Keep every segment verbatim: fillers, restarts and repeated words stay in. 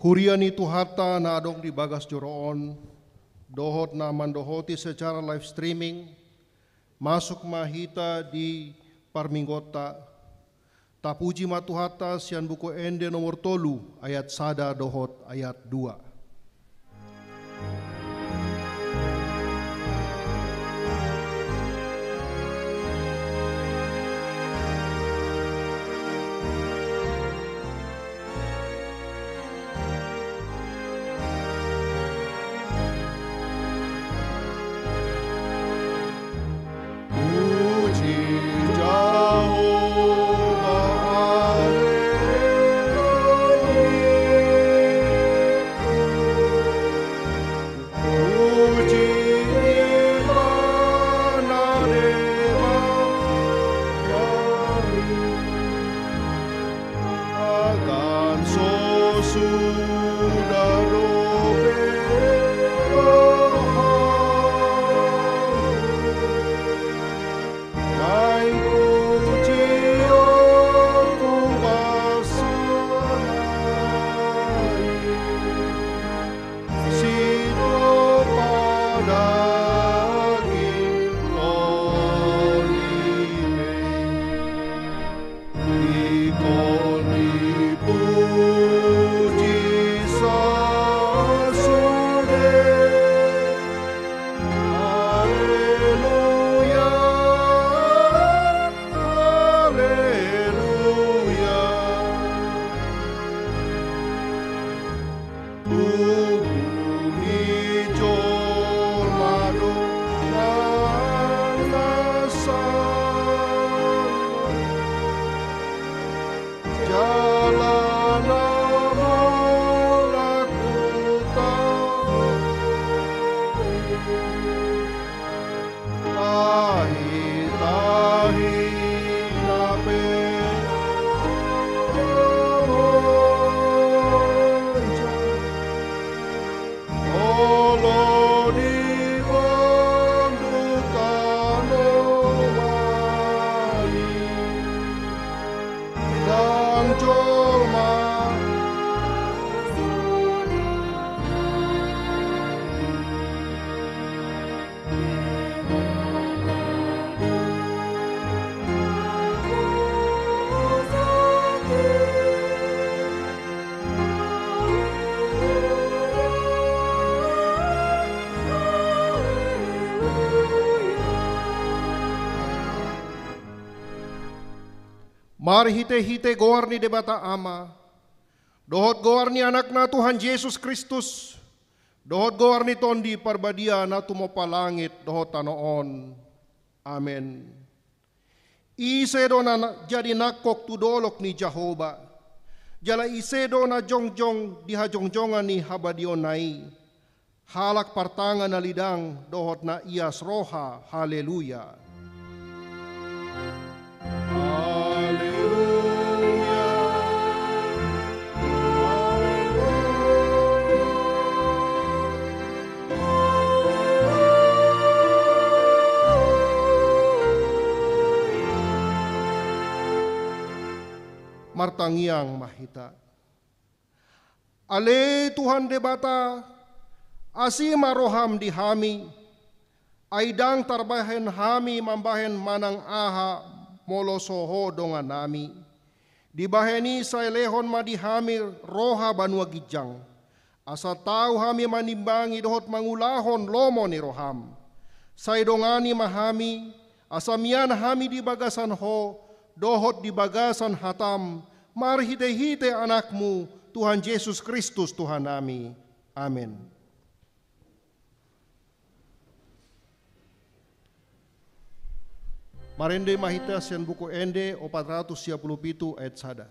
Kuria ni Tuhanta na adong di bagas joro on, dohot na mandohoti secara live streaming, masuk ma hita di parmingguonta. Tapuji ma Tuhanta sian Buku Ende nomor tolu, ayat sada dohot ayat dua. Marhitehite goar ni Debata Ama, dohot goar ni Anakna Tuhan Jesus Kristus, dohot goar ni Tondi Parbadia na tumompa langit dohot tano on. Amen. Ise do na, na jadi nangkok tu dolok ni Jahowa, jala ise do na jongjong di hajongjongan ni habadiaonna i, halak partanga na lidang dohot na ias roha. Haleluya. Haleluya. Martangiang ma hita. Ale Tuhan Debata, asi ma roham di hami, ai ndang tarbahen hami mambahen manang aha molo so Ho dongannami. Dibahen i sai lehon ma di hami roha banua ginjang, asa tau hami manimbangi dohot mangulahon lomo ni roham. Sai dongani ma hami, asa mian hami di bagasan Ho, dohot di bagasan hatam, marhitehite Anakmu, Tuhan Jesus Kristus Tuhannami. Amen. Marende ma hita sian Buku Ende opat ratus sia pulu pitu ayat sada.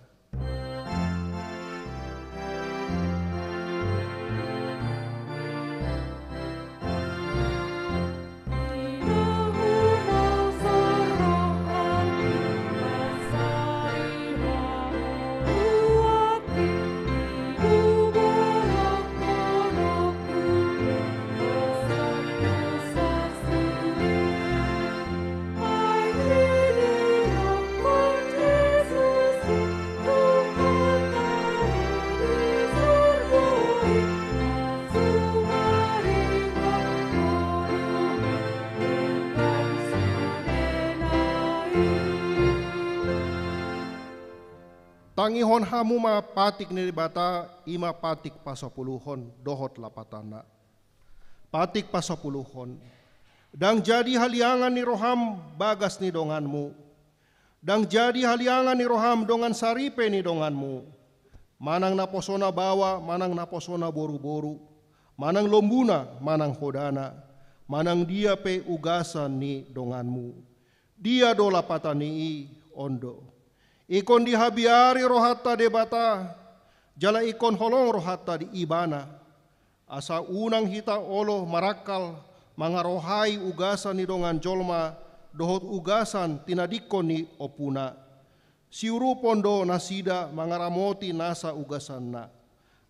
Tangihon hamu ma patik ni Debata, i ma patik pasapuluhon dohot lapatanna. Patik pasapuluhon. Ndang jadi haliangan ni roham bagas ni donganmu. Ndang jadi haliangan ni roham dongan saripe ni donganmu. Manang naposona baoa, manang naposona boruboru. Manang lombuna, manang hodana. Manang dia pe ugasan ni donganmu. Dia do lapatan ni i? On do. Ingkon dihabiari rohanta Debata, jala ingkon holong rohanta di Ibana. Asa unang hita olo marangkal mangarohai ugasan ni dongan jolma dohot ugasan tinadingkon ni ompuna. Siurupon do nasida mangaramoti nasa ugasanna.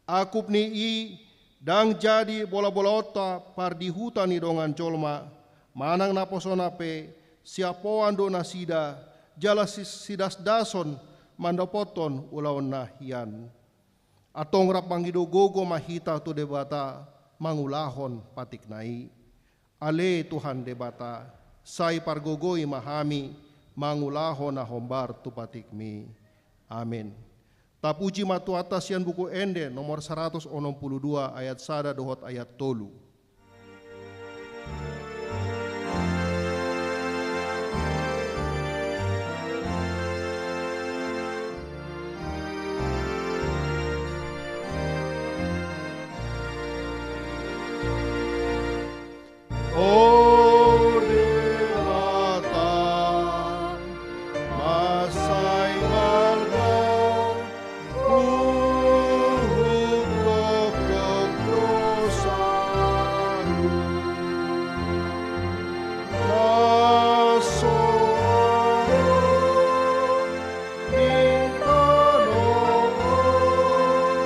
Angkup ni i, ndang jadi bolabolaonta pardihuta ni dongan jolma, manang naposona pe, siapoan do nasida, jala si-, sidasdason mandapothon ulaonna hian. Antong rap mangido gogo ma hita tu Debata mangulahon patikna i. Ale Tuhan Debata, sai pargogoi ma hami mangulahon na hombar tu patikmi. Amen. Tapuji ma Tuhanta sian Buku Ende nomor saratus onom pulu dua ayat sada dohot ayat tolu. O Debata, mansai marga huhut dokdok dosahu. Na so adong di tano on,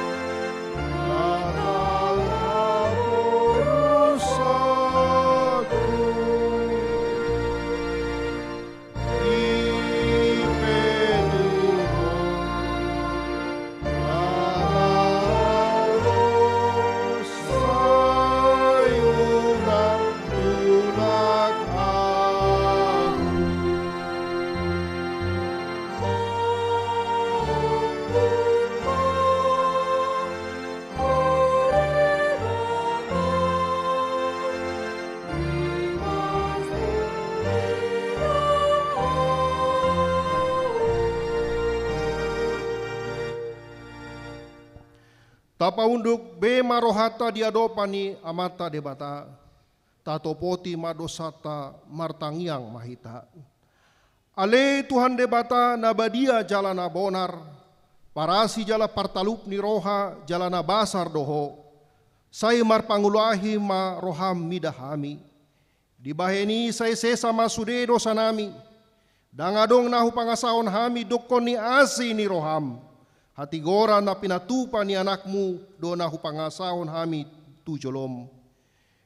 na talapor dosaku. I pe Tuhan, na laho sai unang tulak ahu. Tapaunduk be ma rohanta di adopan ni Amanta Debata, tatopoti ma dosanta, martangiang ma hita. Ale Tuhan Debata na badia jala na bonar, parasi jala partalup ni roha jala na basar do Ho, sai marpangulahi ma roham mida hami. Dibahen i sai sesa ma sude dosanami, ndang adong na hupangasahon hami dungkon ni asi ni roham, hatigoran na pinatupa ni anakmu do na hupangasahon hami tu jolom.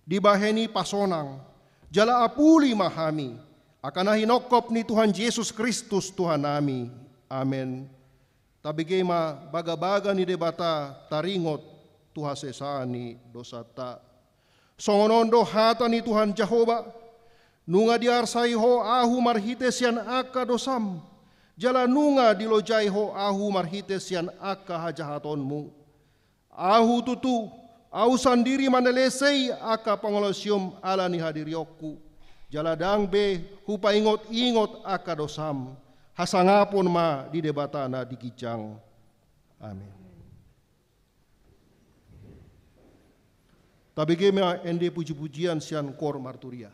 Dibahen i pasonang, jala apuli ma hami, angka na hinongkop ni Tuhan Jesus Kristus Tuhannami. Amen. Tabege ma bagabaga ni Debata taringot tu hasesaan ni dosanta. Songon on do hata ni Tuhan Jahowa, nunga diarsai ho ahu marhite sian angka dosam, jala nunga dilojai ho ahu marhite sian angka hajahatonmu. Ahu tutu, ahu sandiri manelesei angka pangalaosion ala ni hadirionku, jala ndang be hupaingot-ingot angka dosam. Hasangapon ma di Debata na di ginjang. Amen. Tabege ma ende puji-pujian sian Koor Marturia.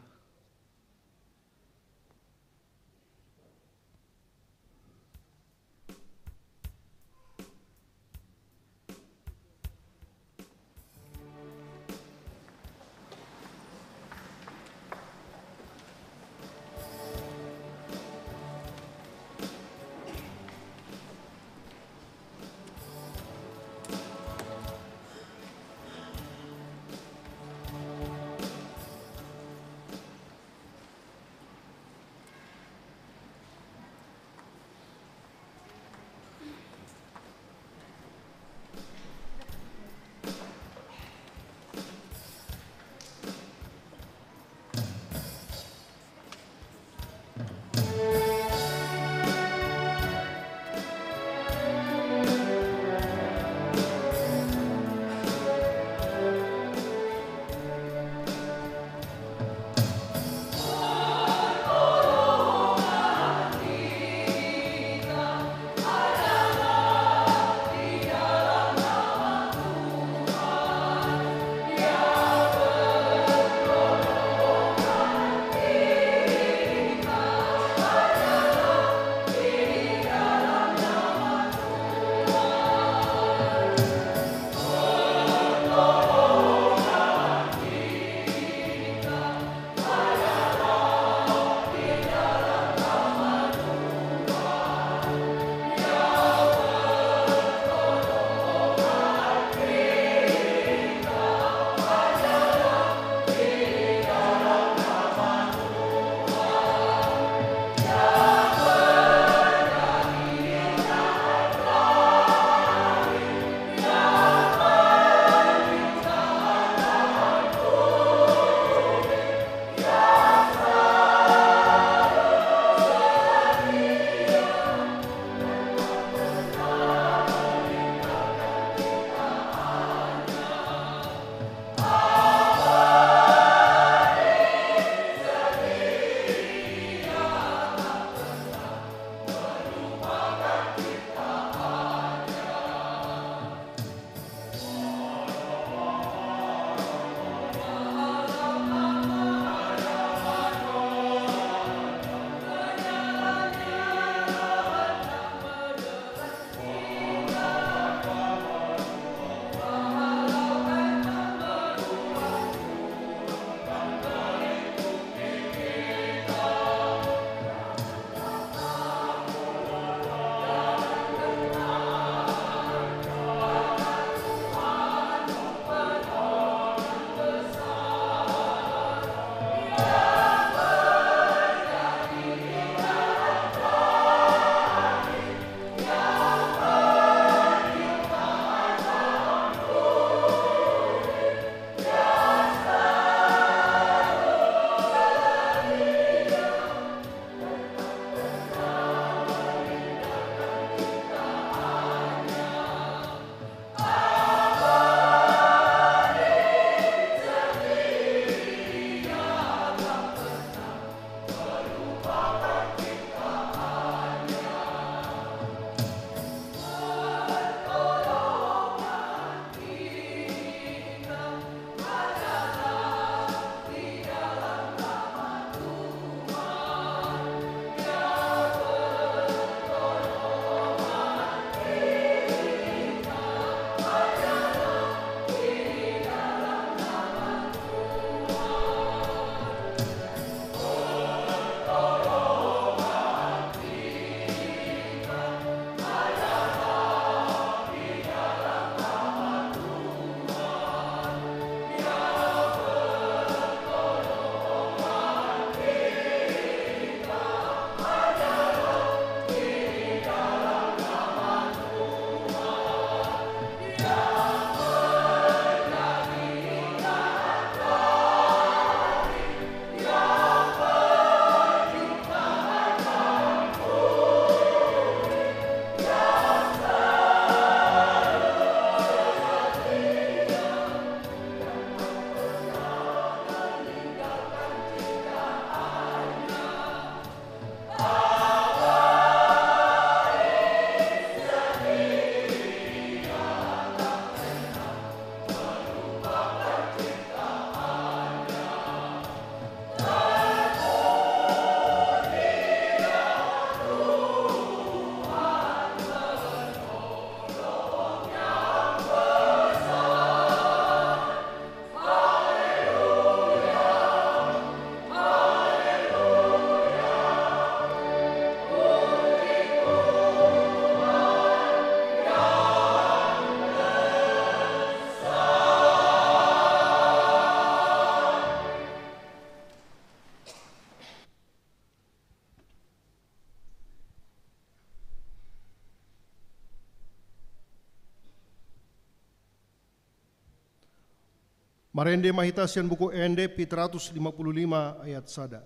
Marende ma hita sian buku Ende, pit ratus lima pulu lima, ayat sada.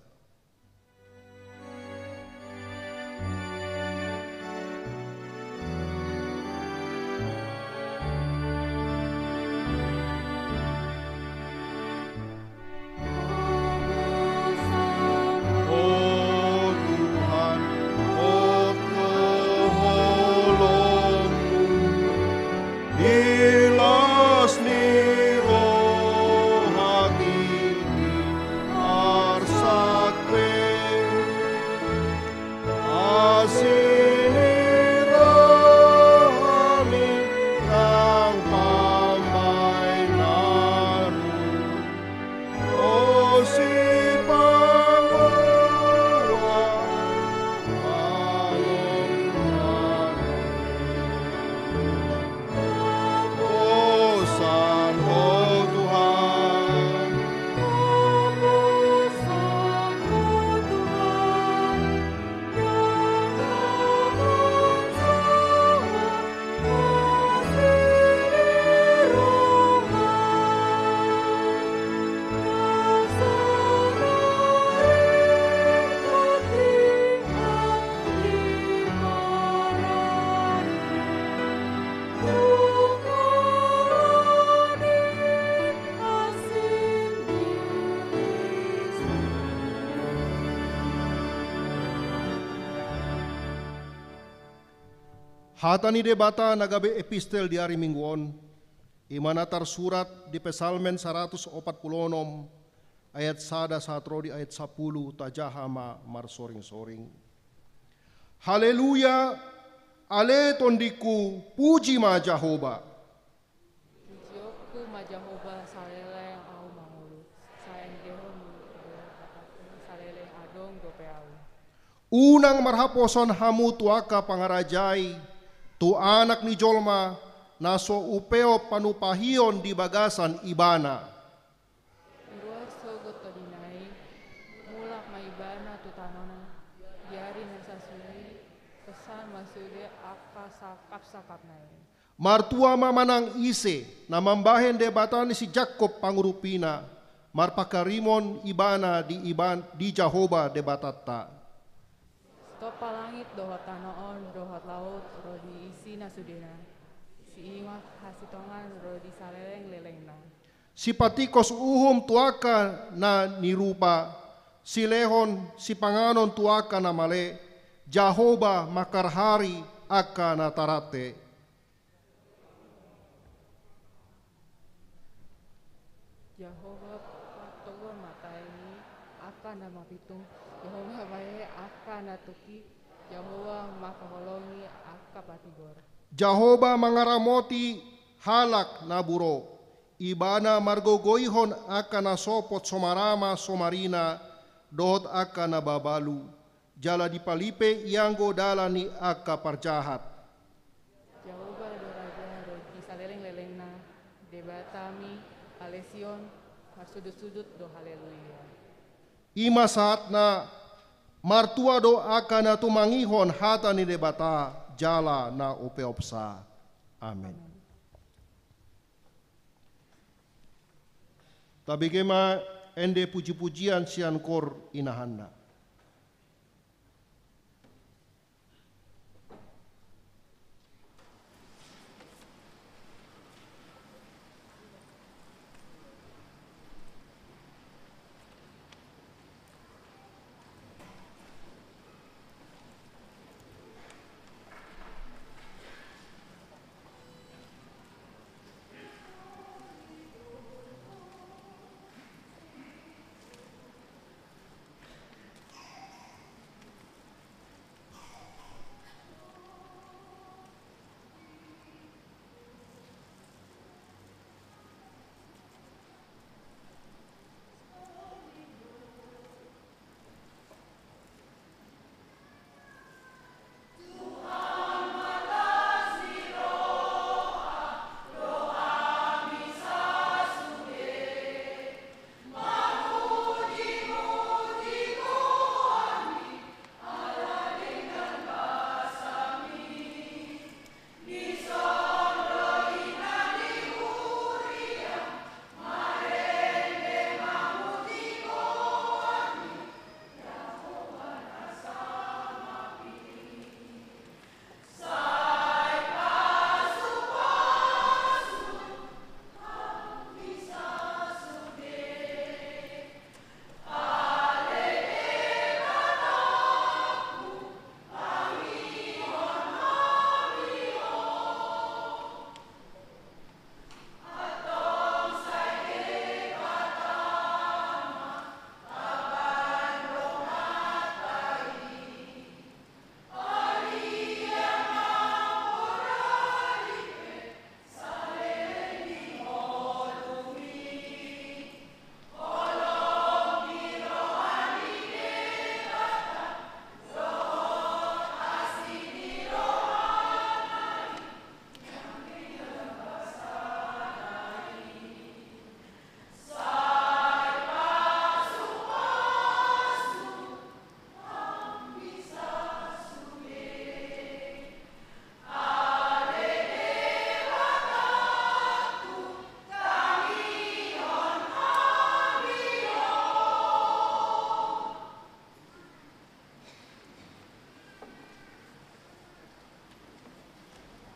O Tuhan, Holongmu, di las ni roha tingki, arsak pe asi ni rohami nang pambahenanmu. O Sipangolu, hosan Ho Tuhan. Hata ni Debata na gabe epistel di ari Minggu on, i ma na tarsurat di Psalmen saratus opat pulu onom, ayat sada sahat ro di ayat sampulu, tajaha ma marsoring-soring. Haleluya, ale tondingku, puji ma Jahowa. Pujionku ma Jahowa, saleleng ahu mangolu, sai endehon ma, saleleng adong dope ahu. Unang marhaposan hamu tu angka pangarajai, tu Anak ni jolma, na so upeop panumpahion di bagasan Ibana. Di ruar sogot tondina i, mulak ma Ibana tu tanoNa. Di ari na sasuli, pesan ma sude angka sangkap-sangkapna i. Martua ma manang ise na mambahen Debata ni si Jakkob pangurupina, marpangharimon ibana di Iban-, di Jahowa Debatanta. Sitompa langit dohot tano on dohot laut ro di isina sudena. Siingot hasitongan ro di saleleng-lelengna. Sipatingkos uhum tu angka na nirupa, silehon sipanganon tu angka na male, Jahowa mangharhari angka na tarante. Jahowa patogu mata ni angka na mapitung, Jahowa bae angka na tungki, Jahowa mangkaholongi angka patigor. Jahowa mangaramoti halak na buro, Ibana margogoihon angka na sopot so marama so marina, dohot angka na babalu, jala dipalipe ianggo dalan ni angka parjahat. Jahowa do raja ro di saleleng-lelengna, Debatami, ale Sion, marsudut-sudut do haleluya. I ma sahatna, martua do angka na tumangihon hata ni Debata, jala na upeopsa. Amen. Amen. Tabege ma ende puji-pujian sian kor inahanna.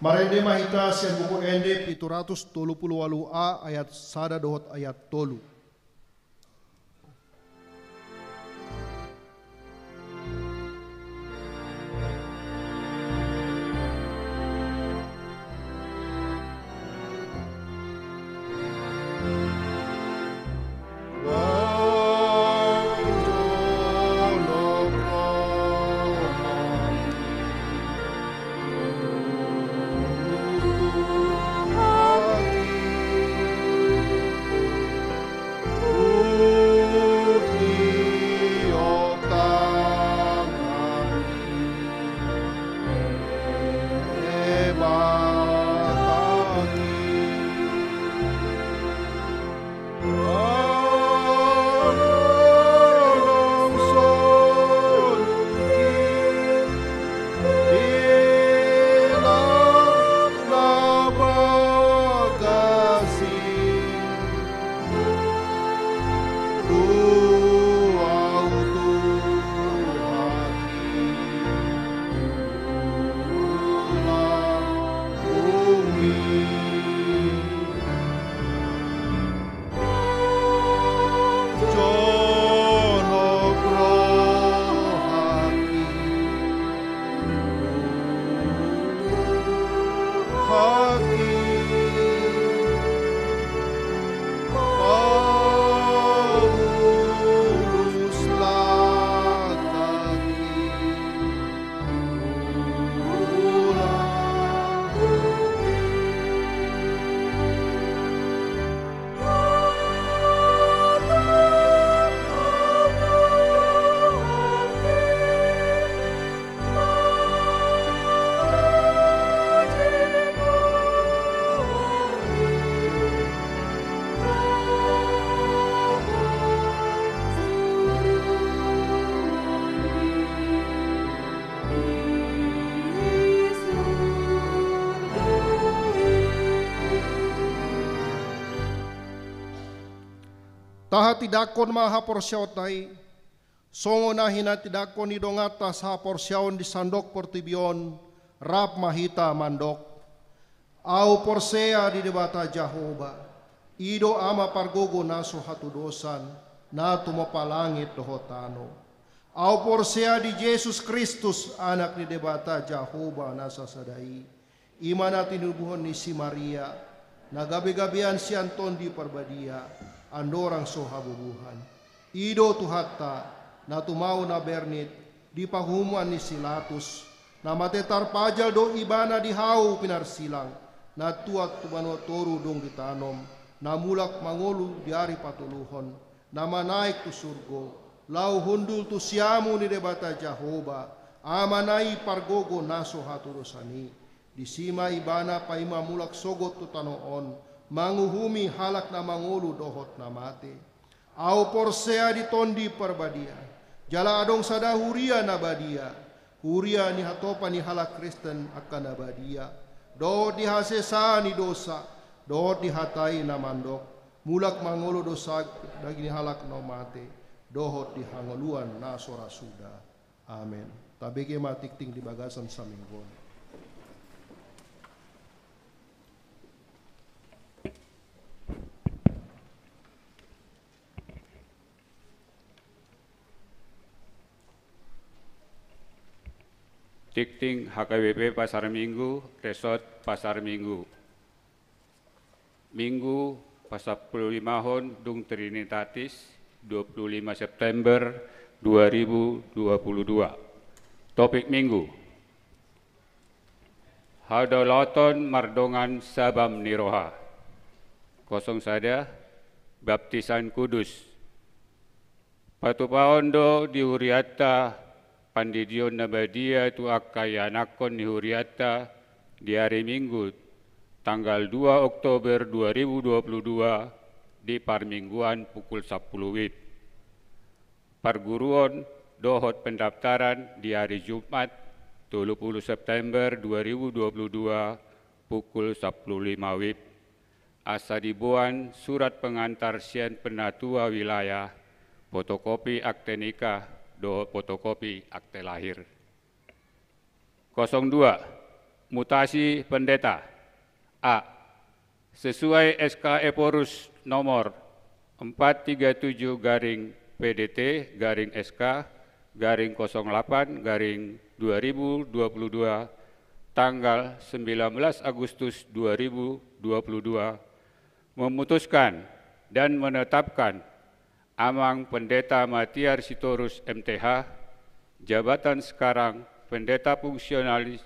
Marende ma hita sian Buku Ende pitu ratus tolu pulu ualu a, ayat sada dohot ayat tolu. Tahatindangkon ma haporseaonta i, songon na hinatindangkon ni donganta sahaporseaon di sandok portibi on, rap ma hita mandok: Ahu porsea di Debata Jahowa, i do Ama pargogo na so hatudosan, na tumompa langit dohot tano. Ahu porsea di Jesus Kristus, Anak ni Debata Jahowa na sasada i, i ma na tinubuhon ni si Maria, na gabegabean sian Tondi Parbadia, andorang so habubuhan. I do Tuhanta, na tumau na bernit di pahuhuman ni si Latus, na mate tarpajal do Ibana di hau pinarsilang, na tuat tu banua toru dung ditanom, na mulak mangolu di ari patoluhon, na manaek tu surgo, laho hundul tu siamun ni Debata Jahowa, Amana i pargogo na so hatudosan i. Disi ma Ibana paima mulak sogot tu tano on, manguhumi halak na mangolu dohot na mate. Ahu porsea di Tondi Parbadia, jala adong sada huria na badia, huria ni hatopan ni halak Kristen angka na badia, dohot di hasesaan ni dosa, dohot di hata i na mandok, mulak mangolu do sahali daging ni halak na mate, dohot di hangoluan na so ra suda. Amen. Tabege ma tingting di bagasan saminggu on. Tingting H K B P Pasar Minggu, Resort Pasar Minggu. Minggu pasampululimahon dung Trinitatis, dua puluh lima September dua ribu dua puluh dua. Topik Minggu: Hadaulaton mardongan sabam ni roha. Kosong sada, Baptisan Kudus. Patupaon do di hurianta pandidion na badia tu angka ianakhon ni hurianta di ari Minggu, tanggal dua Oktober dua ribu dua puluh dua, di parmingguan pukul sampulu WIB. Parguruon dohot pendaftaran di ari Jumat, tolu puluh September dua ribu dua puluh dua, pukul sampulu lima WIB. Asa diboan surat pengantar sian penatua wilayah, fotokopi akte nikah, dohot fotokopi akte lahir. Kosong dua, Mutasi pendeta. A. Sesuai S K Ephorus nomor empat tiga tujuh garing P D T garing S K garing kosong delapan garing dua ribu dua puluh dua, tanggal sembilan belas Agustus dua ribu dua puluh dua, memutuskan dan menetapkan Amang Pendeta Matiar Sitorus M T H, jabatan sekarang Pendeta Fungsionalis,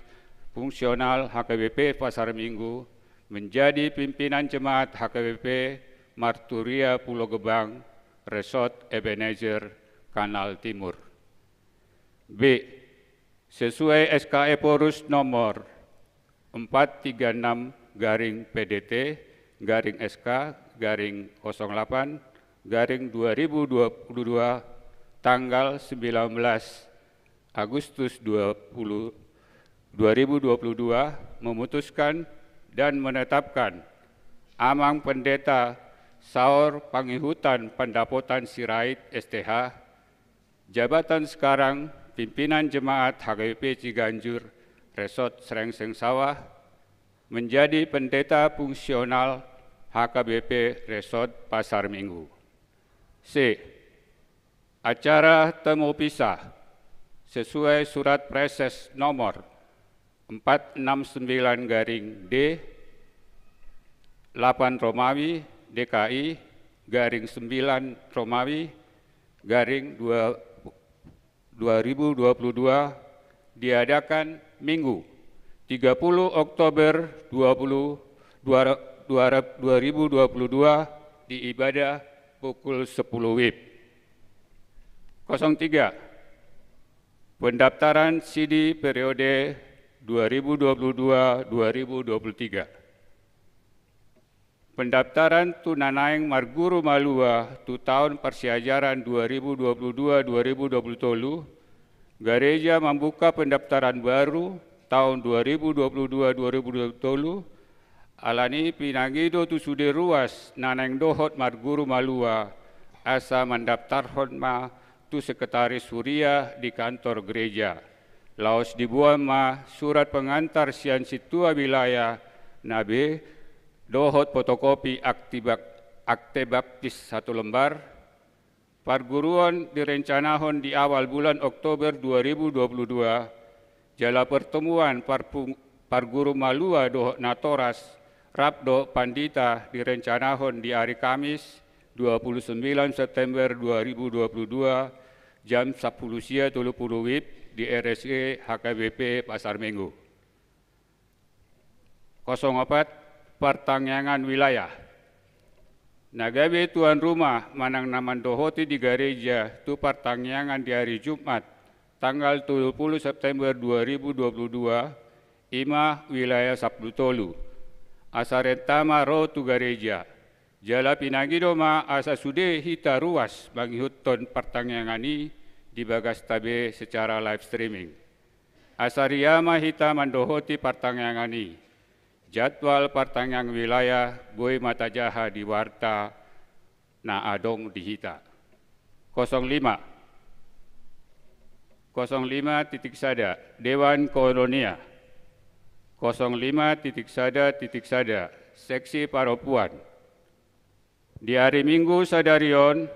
Fungsional H K B P Pasar Minggu, menjadi pimpinan jemaat H K B P Marturia Pulo Gebang, Resort Ebenezer, Kanal Timur. B. Sesuai S K Ephorus nomor empat tiga enam garing P D T garing S K garing kosong delapan garing dua ribu dua puluh dua, tanggal sembilan belas Agustus dua puluh, dua ribu dua puluh dua, memutuskan dan menetapkan Amang Pendeta Saur Pangihutan Pandapotan Sirait S T H, jabatan sekarang pimpinan jemaat H K B P Ciganjur, Resort Srengseng Sawah, menjadi pendeta fungsional H K B P Resort Pasar Minggu. C. Acara temu pisah sesuai surat praeses nomor empat enam sembilan garing D delapan Romawi D K I garing sembilan Romawi garing dua, dua ribu dua puluh dua diadakan Minggu tiga puluh Oktober dua puluh, dua, dua, dua ribu dua puluh dua di ibadah pukul sepuluh wib. Kosong tiga. Pendaftaran sidi periode dua ribu dua puluh dua, dua ribu dua puluh tiga. Pendaftaran tu na naeng marguru malua tu taon parsiajaran dua ribu dua puluh dua, dua ribu dua puluh tolu, gareja mambuka pendaftaran baru taon dua ribu dua puluh dua, dua ribu dua puluh tolu, alani pinangido tu sude ruas na naeng dohot marguru malua, asa mandaftarhon ma tu sekretaris huria di kantor gereja. Laos diboan ma surat pengantar sian sintua wilayah na be dohot fotokopi akte bap-, akte baptis satu lembar. Parguruon direncanahon di awal bulan Oktober dua ribu dua puluh dua, jala pertemuan parpung-, parguru malua dohot natoras rap dohot pandita direncanahon di ari Kamis dua puluh sembilan September dua ribu dua puluh dua, jam sampulu sia tolu pulu wib di R S G H K B P Pasar Minggu. Kosong opat, partangiangan wilayah. Na gabe tuan rumah manang na mandohoti di gareja tu partangiangan di ari Jumat, tanggal tolu pulu September dua ribu dua puluh dua, i ma wilayah sampulu tolu. Asa renta ma ro tu gareja. Jala pinangido ma asa sude hita ruas mangihuthon partangiangan i di bagasta be secara live streaming. Asa ria ma hita mandohoti partangiangan i. Jadwal partangiangan wilayah boi ma tajaha di warta na adong di hita. Kosong lima. Kosong lima titik sada, Dewan Koinonia. Kosong lima titik sada titik sada, Seksi Parompuan. Di ari Minggu sadari on,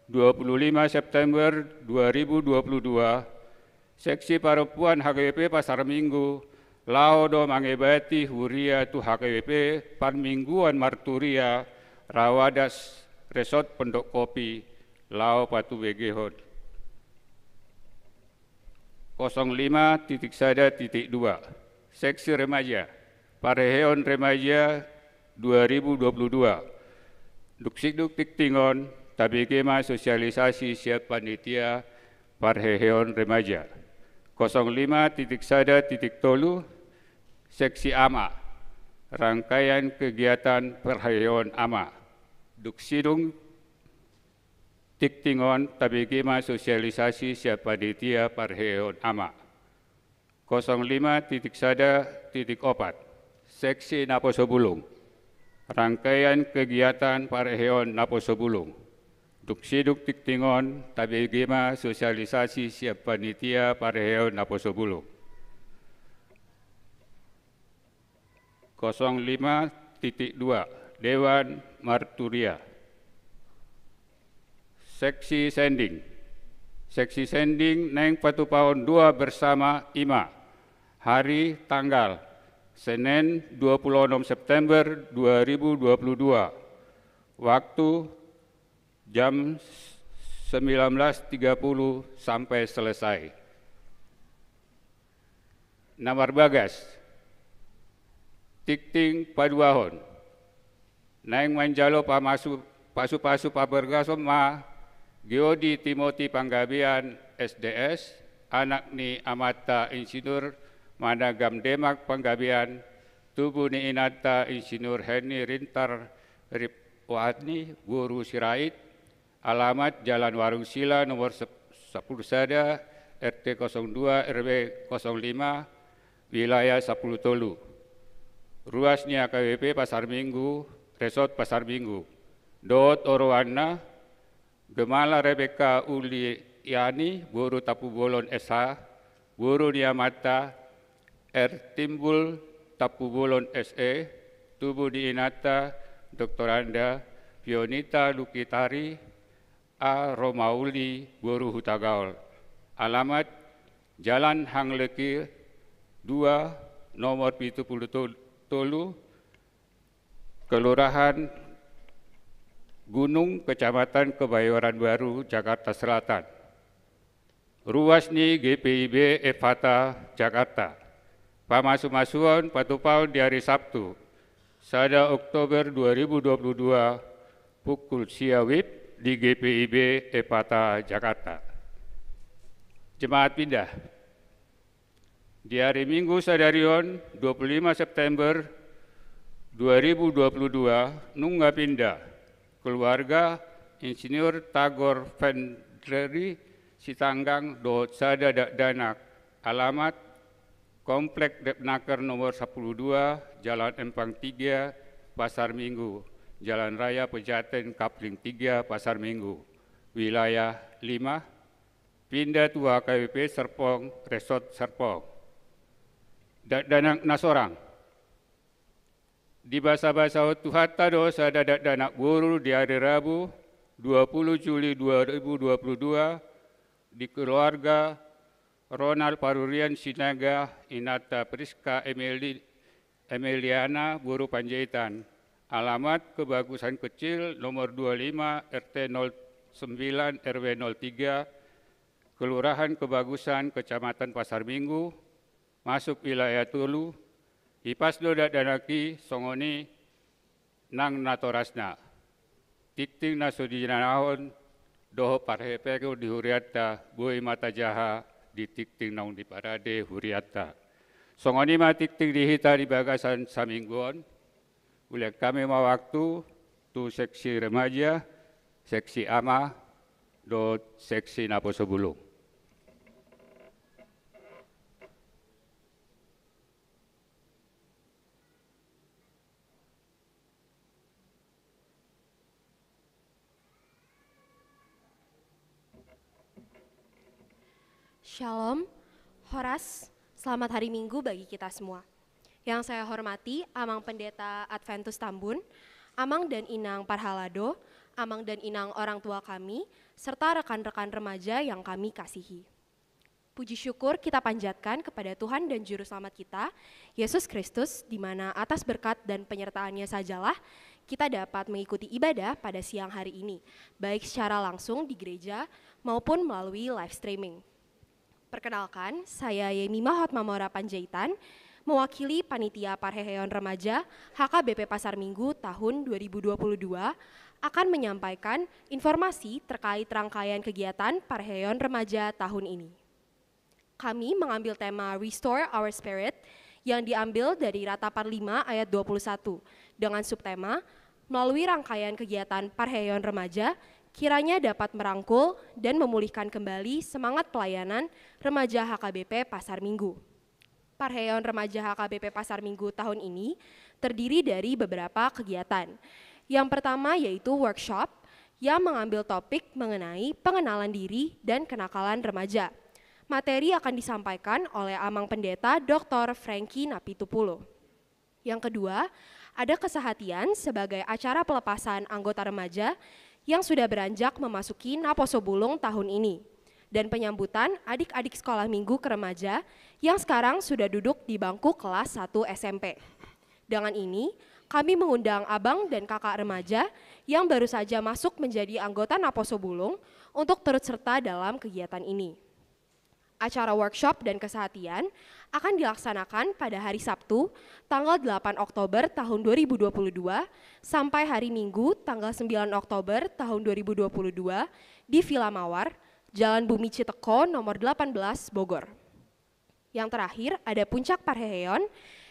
dua puluh lima September dua ribu dua puluh dua, Seksi Parompuan H K B P Pasar Minggu laho do mangebati huria tu H K B P parmingguan marturia Rawadas Resort Pondok Kopi, laho patubegehon. Kosong lima titik sada titik dua, Seksi Remaja, Parheheon Remaja dua ribu dua puluh dua. Dung sidung tingting on, tabege ma sosialisasi sian panitia parheheon remaja. Kosong lima titik sada titik tolu, Seksi Ama, rangkaian kegiatan parheheon ama. Dung sidung tingting on, tabege ma sosialisasi sian panitia parheheon ama. Kosong lima titik sada titik opat, Seksi Naposobulung, rangkaian kegiatan parheheon Naposobulung. Dung sidung tingting on, tabege ma sosialisasi sian panitia parheheon Naposobulung. kosong lima titik dua, Dewan Marturia. Seksi sending. Seksi sending naeng patupaon doa bersama i ma, hari, tanggal, Senin, dua puluh enam September dua ribu dua puluh dua. Waktu jam sembilan belas tiga puluh sampai selesai. Na marbagas, tingting paduahon. Naeng manjalo pamasu-, pasu-pasu pabergason ma Geodi Timoti Panggabean, S D S, anak ni amanta Insinyur Managam Demak Panggabean, tubu ni inanta Insinyur Henny Rintar Ripwani, boru Sirait, alamat Jalan Warung Sila nomor sep-, sapuluh sada, R T kosong dua, R W kosong lima, wilayah sapuluh tolu. Ruas ni H K B P Pasar Minggu, Resort Pasar Minggu. Dohot oroanna, Gemala Rebeka Uliani, boru Tampubolon, S H, boru ni amanta R Timbul Tampubolon, S E, tubu ni inanta Doktoranda Fionita Lukitari, A Romauli, boru Hutagaol. Alamat Jalan Hangleki dua, nomor pitu puluh tolu, Kelurahan Gunung, Kecamatan Kebayoran Baru, Jakarta Selatan. Ruas ni G P I B Efata, Jakarta. Pamasu-masuon patupaon di hari Sabtu, sada Oktober dua ribu dua puluh dua, pukul sia WIB di G P I B Efata, Jakarta. Jemaat pindah. Di hari Minggu sadari on, dua puluh lima September dua ribu dua puluh dua, nunga pindah keluarga Insinyur Tagor Fendleri Sitanggang dohot sada dakdanak, alamat Komplek Depnaker nomor sapuluh dua, Jalan Empang tiga, Pasar Minggu, Jalan Raya Pejaten, Kapling tiga, Pasar Minggu, wilayah lima, pindah tu H K B P Serpong, Resort Serpong. Dakdanak na sorang. Dibasabasahon Tuhanta do sada dakdanak boru di ari Rabu, dua puluh Juli dua ribu dua puluh dua, di keluarga Ronald Parurian Sinaga, inanta Priska Emeli-, Emeliana, boru Panjaitan. Alamat Kebagusan Kecil, nomor dua lima, R T nol sembilan, R W nol tiga, Kelurahan Kebagusan, Kecamatan Pasar Minggu, masuk wilayah tolu. Hipas do dakdanak i, songon i nang natorasna. Tingting na so jinanahon dohot parhepeon di hurianta, boi ma tajaha di tingting naung diparade hurianta. Songon i ma tingting di hita di bagasan saminggu on. Ulehon hami ma waktu tu seksi remaja, seksi ama, dohot seksi naposo bulung. Shalom, horas, selamat hari Minggu bagi kita semua. Yang saya hormati Amang Pendeta Adventus Tambun, Amang dan Inang Parhalado, Amang dan Inang orang tua kami, serta rekan-rekan remaja yang kami kasihi. Puji syukur kita panjatkan kepada Tuhan dan Juru Selamat kita, Yesus Kristus, di mana atas berkat dan penyertaan-Nya sajalah kita dapat mengikuti ibadah pada siang hari ini, baik secara langsung di gereja maupun melalui live streaming. Perkenalkan, saya Yemima Hotmamora Panjaitan, mewakili Panitia Parheheon Remaja H K B P Pasar Minggu tahun dua ribu dua puluh dua, akan menyampaikan informasi terkait rangkaian kegiatan Parheheon Remaja tahun ini. Kami mengambil tema Restore Our Spirit yang diambil dari Rata Par lima ayat dua puluh satu, dengan subtema, melalui rangkaian kegiatan Parheheon Remaja, kiranya dapat merangkul dan memulihkan kembali semangat pelayanan remaja H K B P Pasar Minggu. Parheheon Remaja H K B P Pasar Minggu tahun ini terdiri dari beberapa kegiatan. Yang pertama yaitu workshop yang mengambil topik mengenai pengenalan diri dan kenakalan remaja. Materi akan disampaikan oleh Amang Pendeta Doktor Frankie Napitupulu. Yang kedua, ada kesehatian sebagai acara pelepasan anggota remaja yang sudah beranjak memasuki Naposo Bulung tahun ini, dan penyambutan adik-adik sekolah minggu ke remaja yang sekarang sudah duduk di bangku kelas satu S M P. Dengan ini, kami mengundang abang dan kakak remaja yang baru saja masuk menjadi anggota Naposo Bulung untuk turut serta dalam kegiatan ini. Acara workshop dan kesehatian akan dilaksanakan pada hari Sabtu, tanggal delapan Oktober tahun dua ribu dua puluh dua, sampai hari Minggu, tanggal sembilan Oktober tahun dua ribu dua puluh dua, di Villa Mawar, Jalan Bumi Citeko nomor delapan belas, Bogor. Yang terakhir, ada puncak parheheon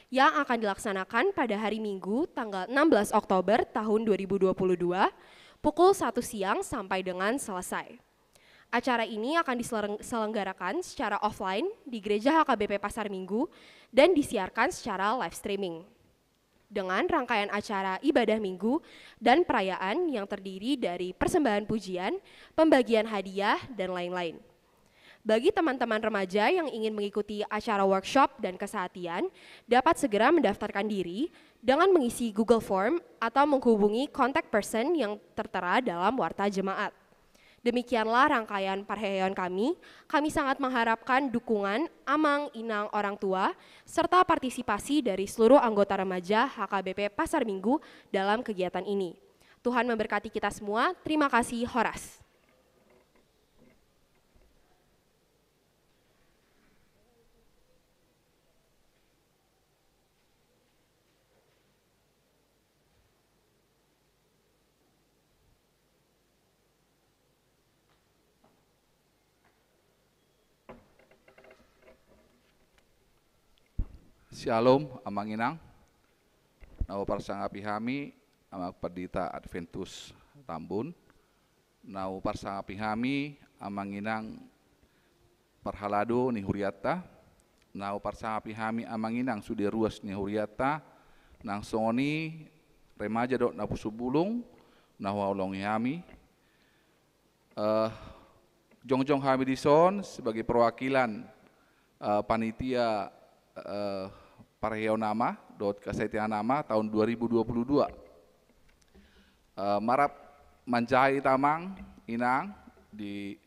yang akan dilaksanakan pada hari Minggu, tanggal enam belas Oktober tahun dua ribu dua puluh dua, pukul satu siang sampai dengan selesai. Acara ini akan diselenggarakan secara offline di Gereja H K B P Pasar Minggu dan disiarkan secara live streaming, dengan rangkaian acara ibadah minggu dan perayaan yang terdiri dari persembahan pujian, pembagian hadiah, dan lain-lain. Bagi teman-teman remaja yang ingin mengikuti acara workshop dan kesehatian, dapat segera mendaftarkan diri dengan mengisi Google Form atau menghubungi contact person yang tertera dalam warta jemaat. Demikianlah rangkaian parheheon kami. Kami sangat mengharapkan dukungan amang, inang, orang tua, serta partisipasi dari seluruh anggota remaja H K B P Pasar Minggu dalam kegiatan ini. Tuhan memberkati kita semua. Terima kasih, horas. Syalom, amang inang. Na huparsangapi hami, Amang Pandita Adventus Tambun. Na huparsangapi hami, amang inang parhalado ni hurianta. Na huparsangapi hami, amang inang sude ruas ni hurianta. Nang songon i remaja dohot naposo bulung na huhaholongi hami. Eh, jongjong hami dison sebagai perwakilan, eh, panitia, eh, parheheon ama dohot kesehatian ama tahun dua ribu dua puluh dua. Eh, marap manjaha hita, amang inang, di,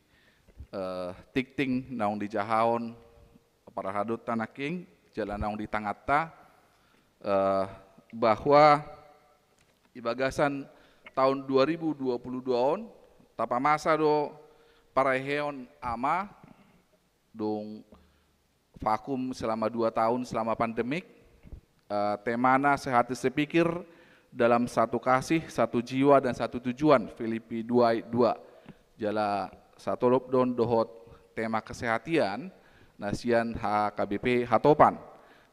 eh, tingting naung dijahahon parhaladonta nangkin, jala naung di tanganta, eh, bahwa di bagasan tahun dua ribu dua puluh dua on, tapamasa do parheheon ama, dung vakum selama dua tahun selama pandemik. Eh, temana sehati sepikir, dalam satu kasih, satu jiwa, dan satu tujuan, Filipi dua ayat dua. Jala satolop do on dohot tema kesehatian na sian H K B P Hatopan.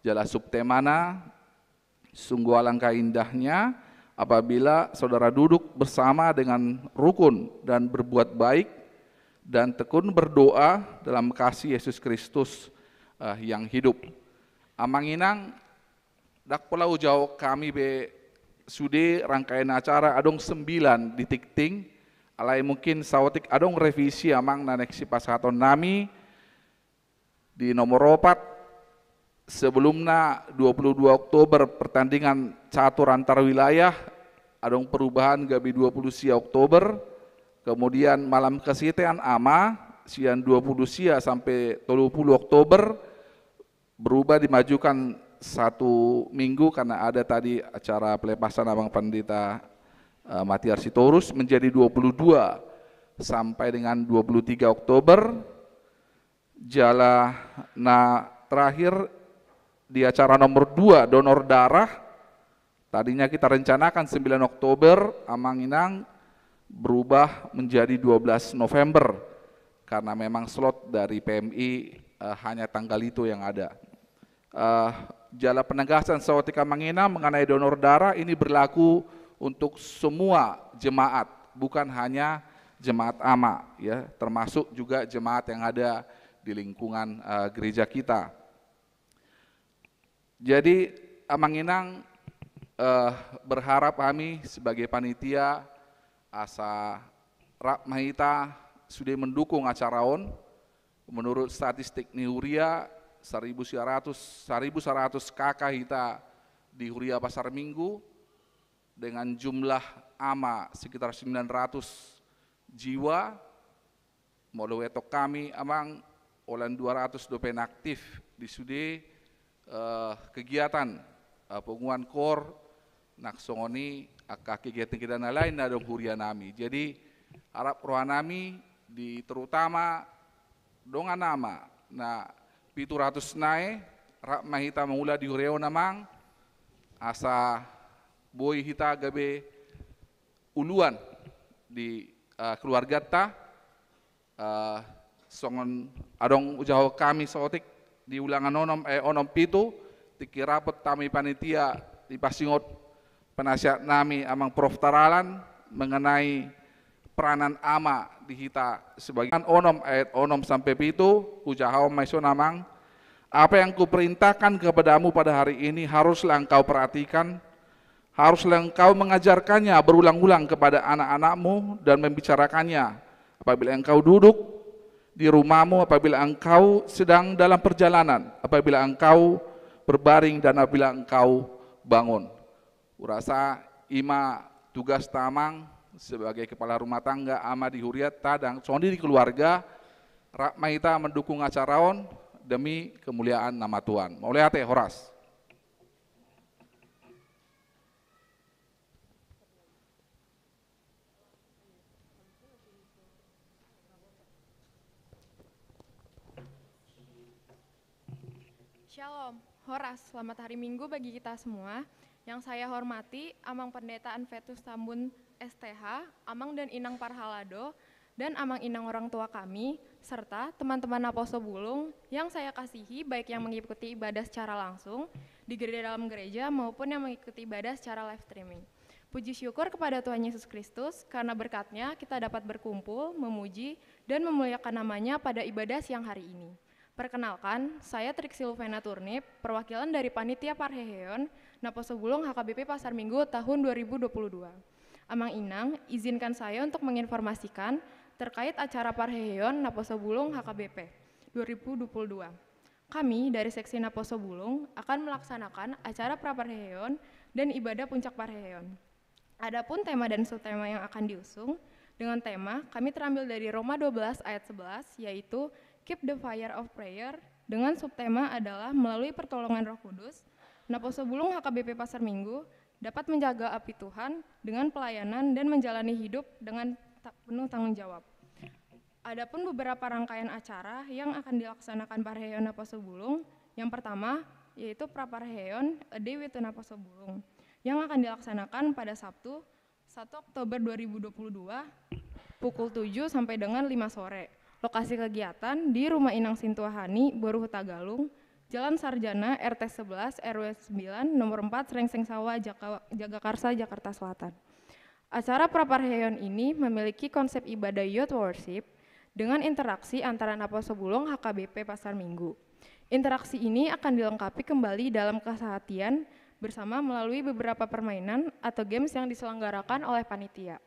Jala subtemana, sungguh alangkah indahnya apabila saudara duduk bersama dengan rukun dan berbuat baik dan tekun berdoa dalam kasih Yesus Kristus, eh, yang hidup. Amang inang, ndang pola hujawab hami be sude rangkaian acara, adong sembilan di tingting, alai mungkin saotik adong revisi, amang, na naeng sipasahaton nami. Di nomor opat, sebelumna dua puluh dua Oktober pertandingan catur antar wilayah, adong perubahan gabe dua puluh sia Oktober. Kemudian malam kesehatian ama, sian dua puluh sia sampai tolu puluh Oktober, berubah dimajukan satu minggu karena ada tadi acara pelepasan Amang Pandita, eh, Matiar Sitorus, menjadi dua puluh dua sampai dengan dua puluh tiga Oktober. Jala na terakhir, di acara nomor dua, donor darah, tadinya kita rencanakan sembilan Oktober, amang inang, berubah menjadi dua belas November karena memang slot dari P M I, eh, hanya tanggal itu yang ada. Eh, jala penegasan saotik, amang inang, mengenai donor darah ini berlaku untuk semua jemaat, bukan hanya jemaat ama, ya, termasuk juga jemaat yang ada di lingkungan, eh, gereja kita. Jadi, amang inang, eh, berharap hami sebagai panitia asa rap ma hita sude mendukung acara on. Menurut statistik ni huria, saribu saratus, saribu saratus K K hita di Huria Pasar Minggu dengan jumlah ama sekitar sembilan ratus jiwa. Molo huetong hami, Amang, holan dua ratus dope na aktif di sude, eh, kegiatan, eh, punguan KOR, nang songon i angka kegiatan-kegiatan na lain na adong huria nami. Jadi, harap roha nami di terutama dongan ama na pitu ratus nai, rap ma hita mangula di huria on, Amang, asa boi hita gabe uluan di, eh, keluarganta. Eh, songon adong hujahahon hami saotik di ulangan onom, eh, onom pitu, tingki rapot hami panitia dipasingot penasihat nami Amang Prof Taralan mengenai peranan ama di hita sebagai onom ayat onom sampai pitu, hujahahon ma i songon, Amang. Apa yang kuperintahkan kepadamu pada hari ini haruslah engkau perhatikan, haruslah engkau mengajarkannya berulang-ulang kepada anak-anakmu dan membicarakannya apabila engkau duduk di rumahmu, apabila engkau sedang dalam perjalanan, apabila engkau berbaring, dan apabila engkau bangun. Hurasa i ma tugasta, Amang, sebagai kepala rumah tangga, ama di hurianta, dan songon i di keluarga, rap ma hita mendukung acara on demi kemuliaan nama Tuhan. Mauliate, horas. Shalom, horas, selamat hari Minggu bagi kita semua. Yang saya hormati Amang Pendeta Anvetus Tambun, S T H, Amang dan Inang Parhalado, dan Amang Inang orang tua kami, serta teman-teman Naposo Bulung yang saya kasihi, baik yang mengikuti ibadah secara langsung di gereja, dalam gereja, maupun yang mengikuti ibadah secara live streaming. Puji syukur kepada Tuhan Yesus Kristus, karena berkat-Nya kita dapat berkumpul, memuji, dan memuliakan nama-Nya pada ibadah siang hari ini. Perkenalkan, saya Triksi Luvena Turnip, perwakilan dari Panitia Parheheon Naposo Bulung H K B P Pasar Minggu tahun dua ribu dua puluh dua. Amang Inang, izinkan saya untuk menginformasikan terkait acara Parheheon Naposo Bulung H K B P dua ribu dua puluh dua. Kami dari Seksi Naposo Bulung akan melaksanakan acara Praparheheon dan ibadah puncak Parheheon. Adapun tema dan subtema yang akan diusung, dengan tema kami terambil dari Roma dua belas ayat sebelas, yaitu Keep the Fire of Prayer, dengan subtema adalah melalui pertolongan Roh Kudus, Naposo Bulung H K B P Pasar Minggu dapat menjaga api Tuhan dengan pelayanan dan menjalani hidup dengan ta-, penuh tanggung jawab. Adapun beberapa rangkaian acara yang akan dilaksanakan Parheheon Naposo Bulung, yang pertama yaitu Praparheheon A Day with Naposo Bulung, yang akan dilaksanakan pada Sabtu, satu Oktober dua ribu dua puluh dua, pukul tujuh sampai dengan lima sore. Lokasi kegiatan di Rumah Inang Sintuahani, Boru Hutagalung, Jalan Sarjana, R T sebelas, R W sembilan, nomor empat, Srengseng Sawah, Jaka-, Jagakarsa, Jakarta Selatan. Acara Praparheheon ini memiliki konsep ibadah youth worship dengan interaksi antara Naposo Bulung H K B P Pasar Minggu. Interaksi ini akan dilengkapi kembali dalam kesehatian bersama melalui beberapa permainan atau games yang diselenggarakan oleh panitia.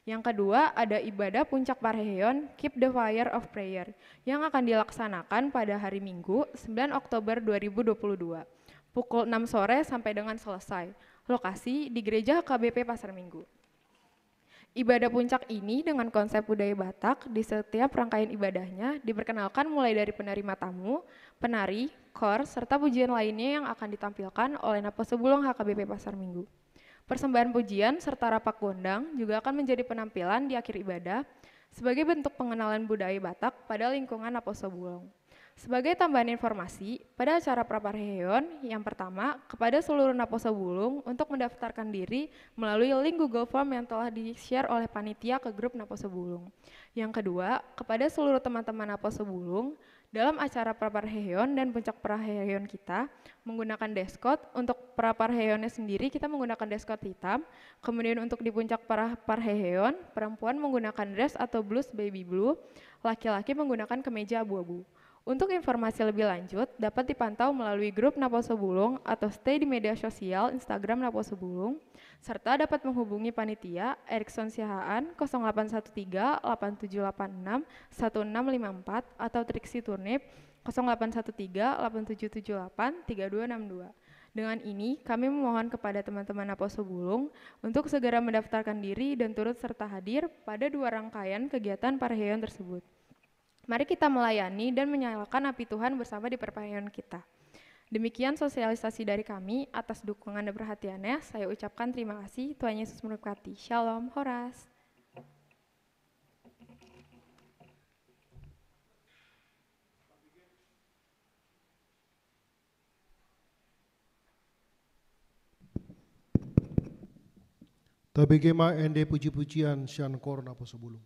Yang kedua, ada ibadah puncak Parheheon, Keep the Fire of Prayer, yang akan dilaksanakan pada hari Minggu, sembilan Oktober dua ribu dua puluh dua, pukul enam sore sampai dengan selesai. Lokasi di Gereja H K B P Pasar Minggu. Ibadah puncak ini dengan konsep budaya Batak di setiap rangkaian ibadahnya diperkenalkan mulai dari penerima tamu, penari, kor, serta pujian lainnya yang akan ditampilkan oleh Naposo Bulung H K B P Pasar Minggu. Persembahan pujian serta rapak gondang juga akan menjadi penampilan di akhir ibadah sebagai bentuk pengenalan budaya Batak pada lingkungan Naposo Bulung. Sebagai tambahan informasi, pada acara Praparheheon yang pertama, kepada seluruh Naposo Bulung untuk mendaftarkan diri melalui link Google Form yang telah di-share oleh panitia ke grup Naposo Bulung. Yang kedua, kepada seluruh teman-teman Naposo Bulung, dalam acara Praparheheon dan puncak Parheheon kita menggunakan dress code. Untuk Praparheheonnya sendiri, kita menggunakan dress code hitam. Kemudian untuk di puncak Pra-, Parheheon, perempuan menggunakan dress atau blus baby blue, laki-laki menggunakan kemeja abu-abu. Untuk informasi lebih lanjut, dapat dipantau melalui grup Naposo Bulung atau stay di media sosial Instagram Naposo Bulung, serta dapat menghubungi panitia Erikson Siahaan kosong delapan satu tiga, delapan tujuh delapan enam, satu enam lima empat atau Triksi Turnip kosong delapan satu tiga, delapan tujuh tujuh delapan, tiga dua enam dua. Dengan ini, kami memohon kepada teman-teman Naposo Bulung untuk segera mendaftarkan diri dan turut serta hadir pada dua rangkaian kegiatan parhiayan tersebut. Mari kita melayani dan menyalakan api Tuhan bersama di perparian kita. Demikian sosialisasi dari kami. Atas dukungan dan perhatiannya, saya ucapkan terima kasih. Tuhan Yesus memberkati. Shalom, horas. Tabege ma ende puji-pujian sian Kor Naposo Bulung.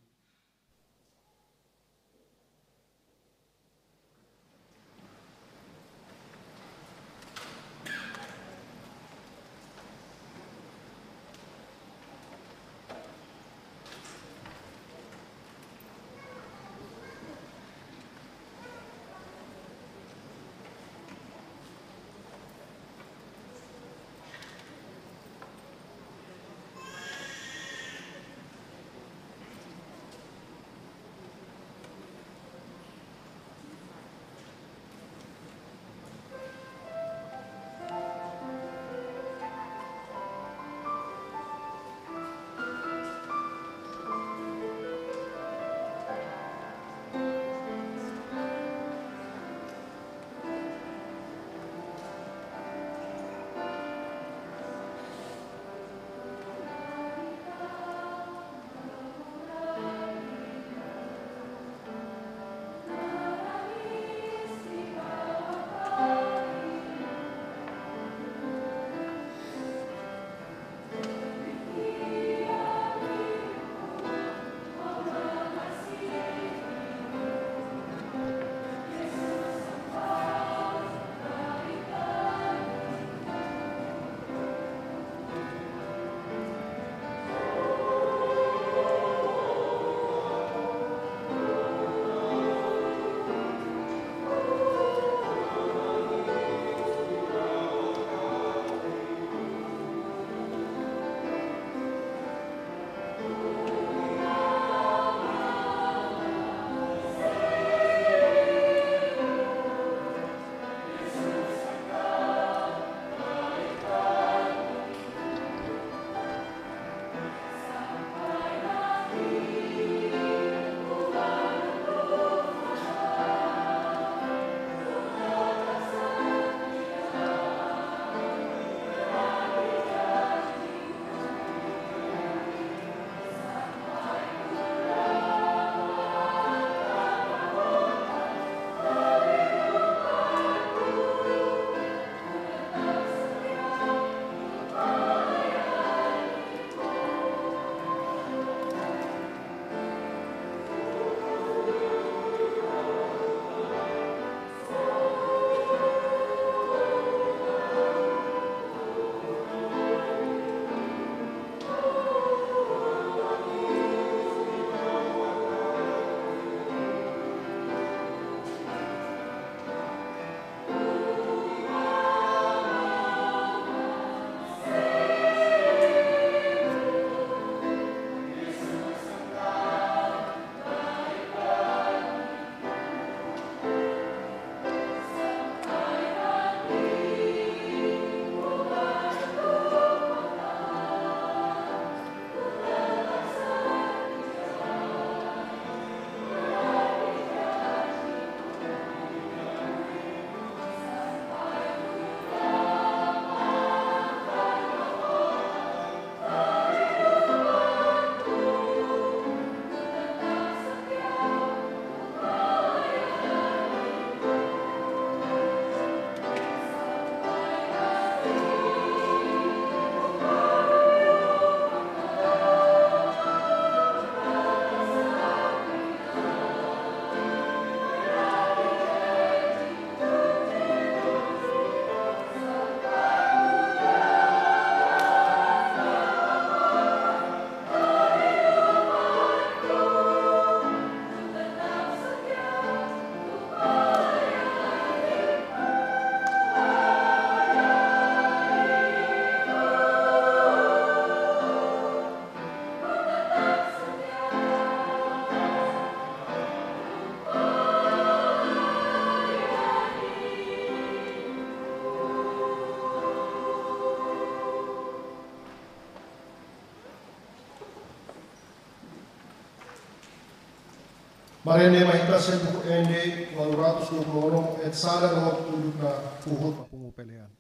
Marende ma hita sian Buku Ende ualu ratus dua pulu onom, ayat sada dohot ujungna, huhut ma pungu pelean.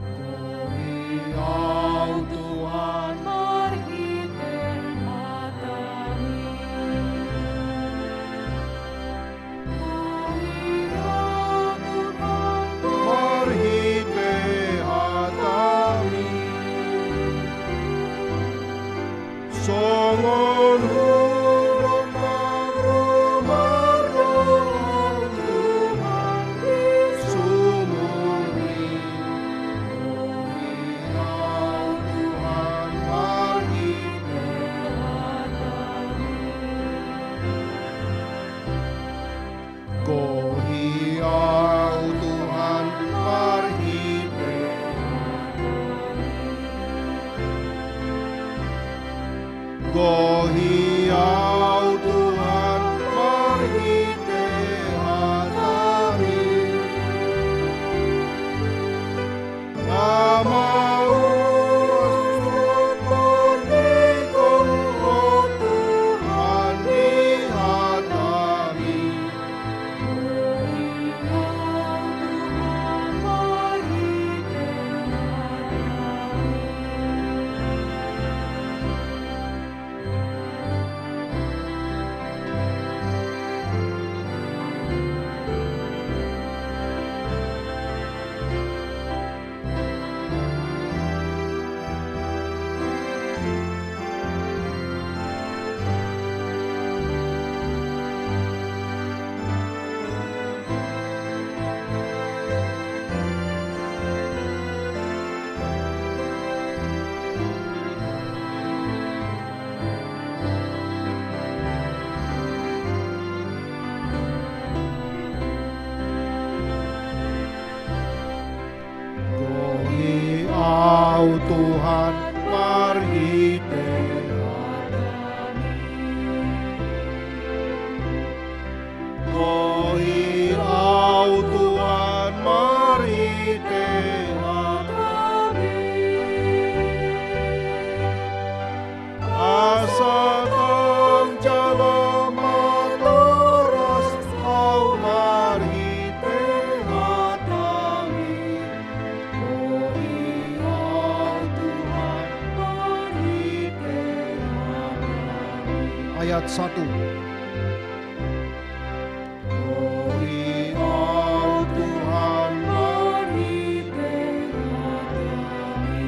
Gohi Ahu Tuhan marhite hataMi. Gohi Ahu Tuhan marhite hataMi. Songon hudok na marumar do Ahu Tuhan di sumur i. Gohi Ahu Tuhan marhite hataMi. Gohi Ahu Tuhan marhite hataMi. Gohi Ahu Tuhan marhite hataMi. Nga mauas tu tondingkon, o Tuhan, di hataMi. Gohi Ahu Tuhan marhite hataMi. Gohi Ahu Tuhan marhite hataMi. Asa dang jala matoras ahu marhite hataMi. Gohi Ahu Tuhan marhite hataMi. Ayat satu. Gohi Ahu Tuhan marhite hataMi.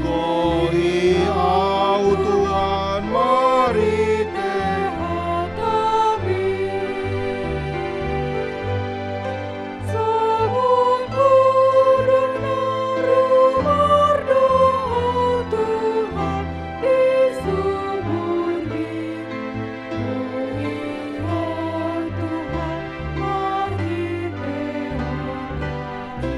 Gohi Ahu Tuhan marhite hataMi. Songon hudok na rumar do Ahu Tuhan di sumur i. Gohi Ahu Tuhan marhite hataMi.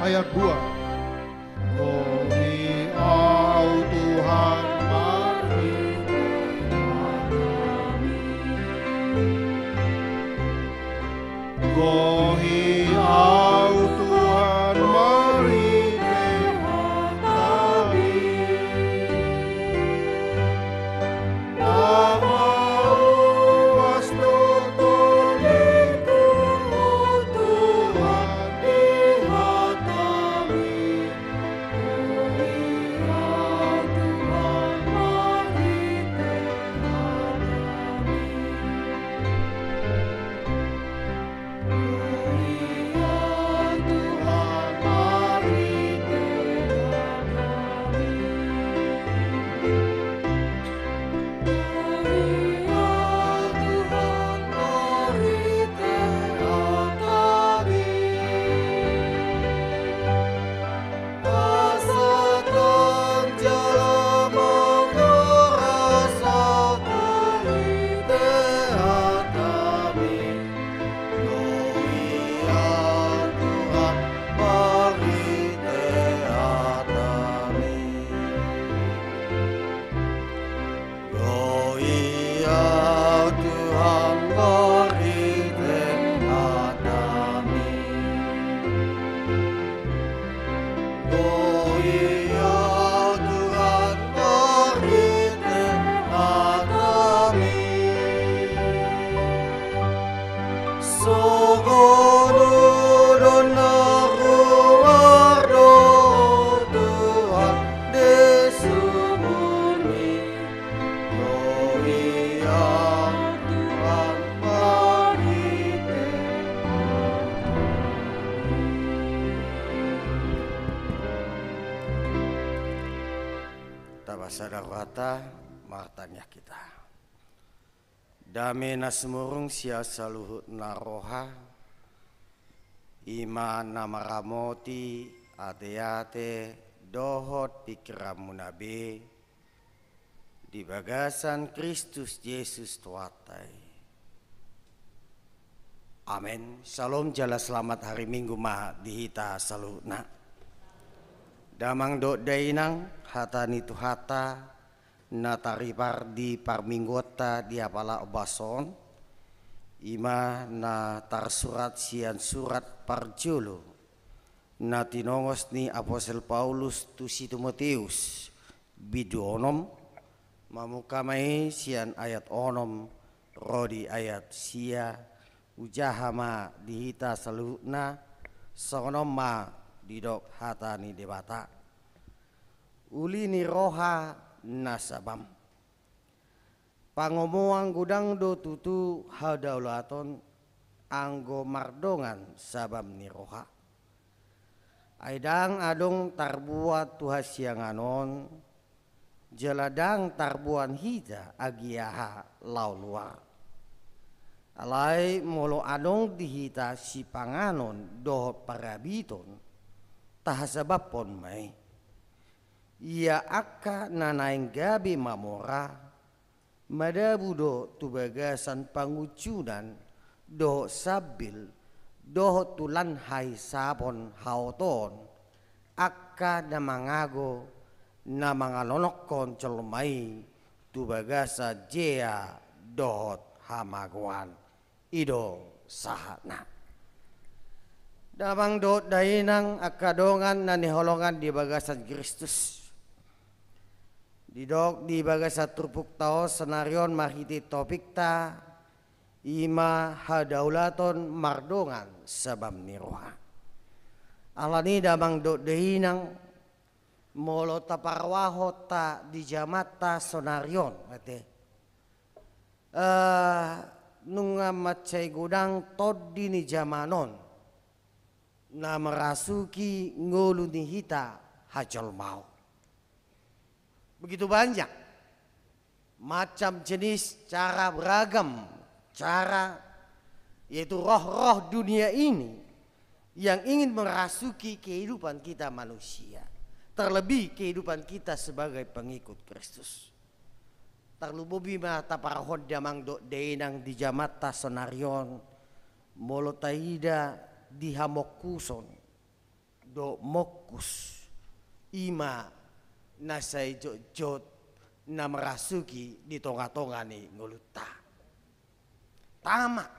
Ayat dua. Gohi Ahu Tuhan marhite hataMi. Gohi Ahu Tuhan marhite hataMi. Nga mauas do tondingkon, o Tuhan, di hataMi. Gohi Ahu Tuhan marhite hataMi. Pasada rohanta, martangiang hita. Dame na sumurung sian saluhutna roha, i ma na maramoti ateate dohot pingkiranmuna be di bagasan Kristus Jesus Tuhanta i. Amen. Syalom, jala selamat hari Minggu ma di hita saluhutna. Damang dohot dainang, hata ni Tuhanta na taripar di parmingguonta di apala ombas on, i ma na tarsurat sian surat parjolo na tinongos ni apostel Paulus tu si Timoteus, bindu onom, mamungka ma i sian ayat onom ro di ayat sia, hujaha ma di hita saluhutna, songon on ma didok hata ni Debata. Uli ni roha na sabam. Pangomoan godang do tutu hadaulaton anggo mardongan sabam ni roha. Ai ndang adong tarbuat tu hasiangan on, jala ndang tarbuat hita agia aha laho luar. Alai molo adong di hita sipanganon dohot parabiton, tahasabamhon ma i. Ia angka na naeng gabe mamora, madabu do tu bagasan pangunjunan dohot sambil, dohot tu lan hahisapon haotoon, angka na mangago, na mangalonokkon jolma i tu bagasan jea dohot hamagoan. I do sahatna. Damang dohot dainang, angka dongan na hinaholongan di bagasan Kristus. Didok di bagasan turpukta on saonari on marhite topikta, i ma hadaulaton mardongan sabam ni roha. Alani damang dohot dainang, molo taparrohahon ta di jamanta saonari on, ate. Eh, nunga mansai godang tondi ni jaman on na merasuki ngolu ni hita hajolmaon. Begitu banyak macam jenis cara, beragam cara, yaitu roh-roh dunia ini yang ingin merasuki kehidupan kita manusia, terlebih kehidupan kita sebagai pengikut Kristus. Tarlumobi ma taparrohahon damang dohot dainang di jamanta saonari on, molo taida di hamongkuson dohot mongkus, i ma na sai jotjot na merasuki di tongatonga ni ngolunta. Tamak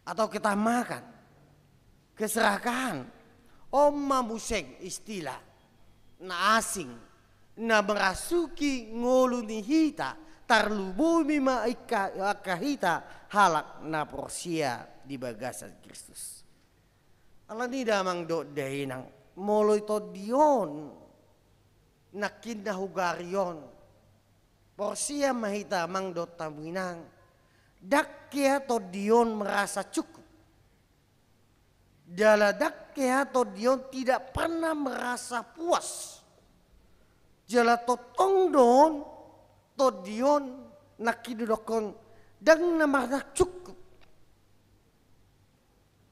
atau ketamakan, keserakahan. On ma muse istilah na asing na merasuki ngolu ni hita, tarlumobi ma angka, angka hita halak na porsea di bagasan Kristus. Alani damang dohot dainang, molo i tondi on nangkin na hugari on, porsea ma hita amang dohot hamu inang, ndang hea tondi on merasa cukup. Jala ndang hea tondi on tidak pernah merasa puas. Jala tongtong do on tondi on nangkin didokkon ndang na marna cukup.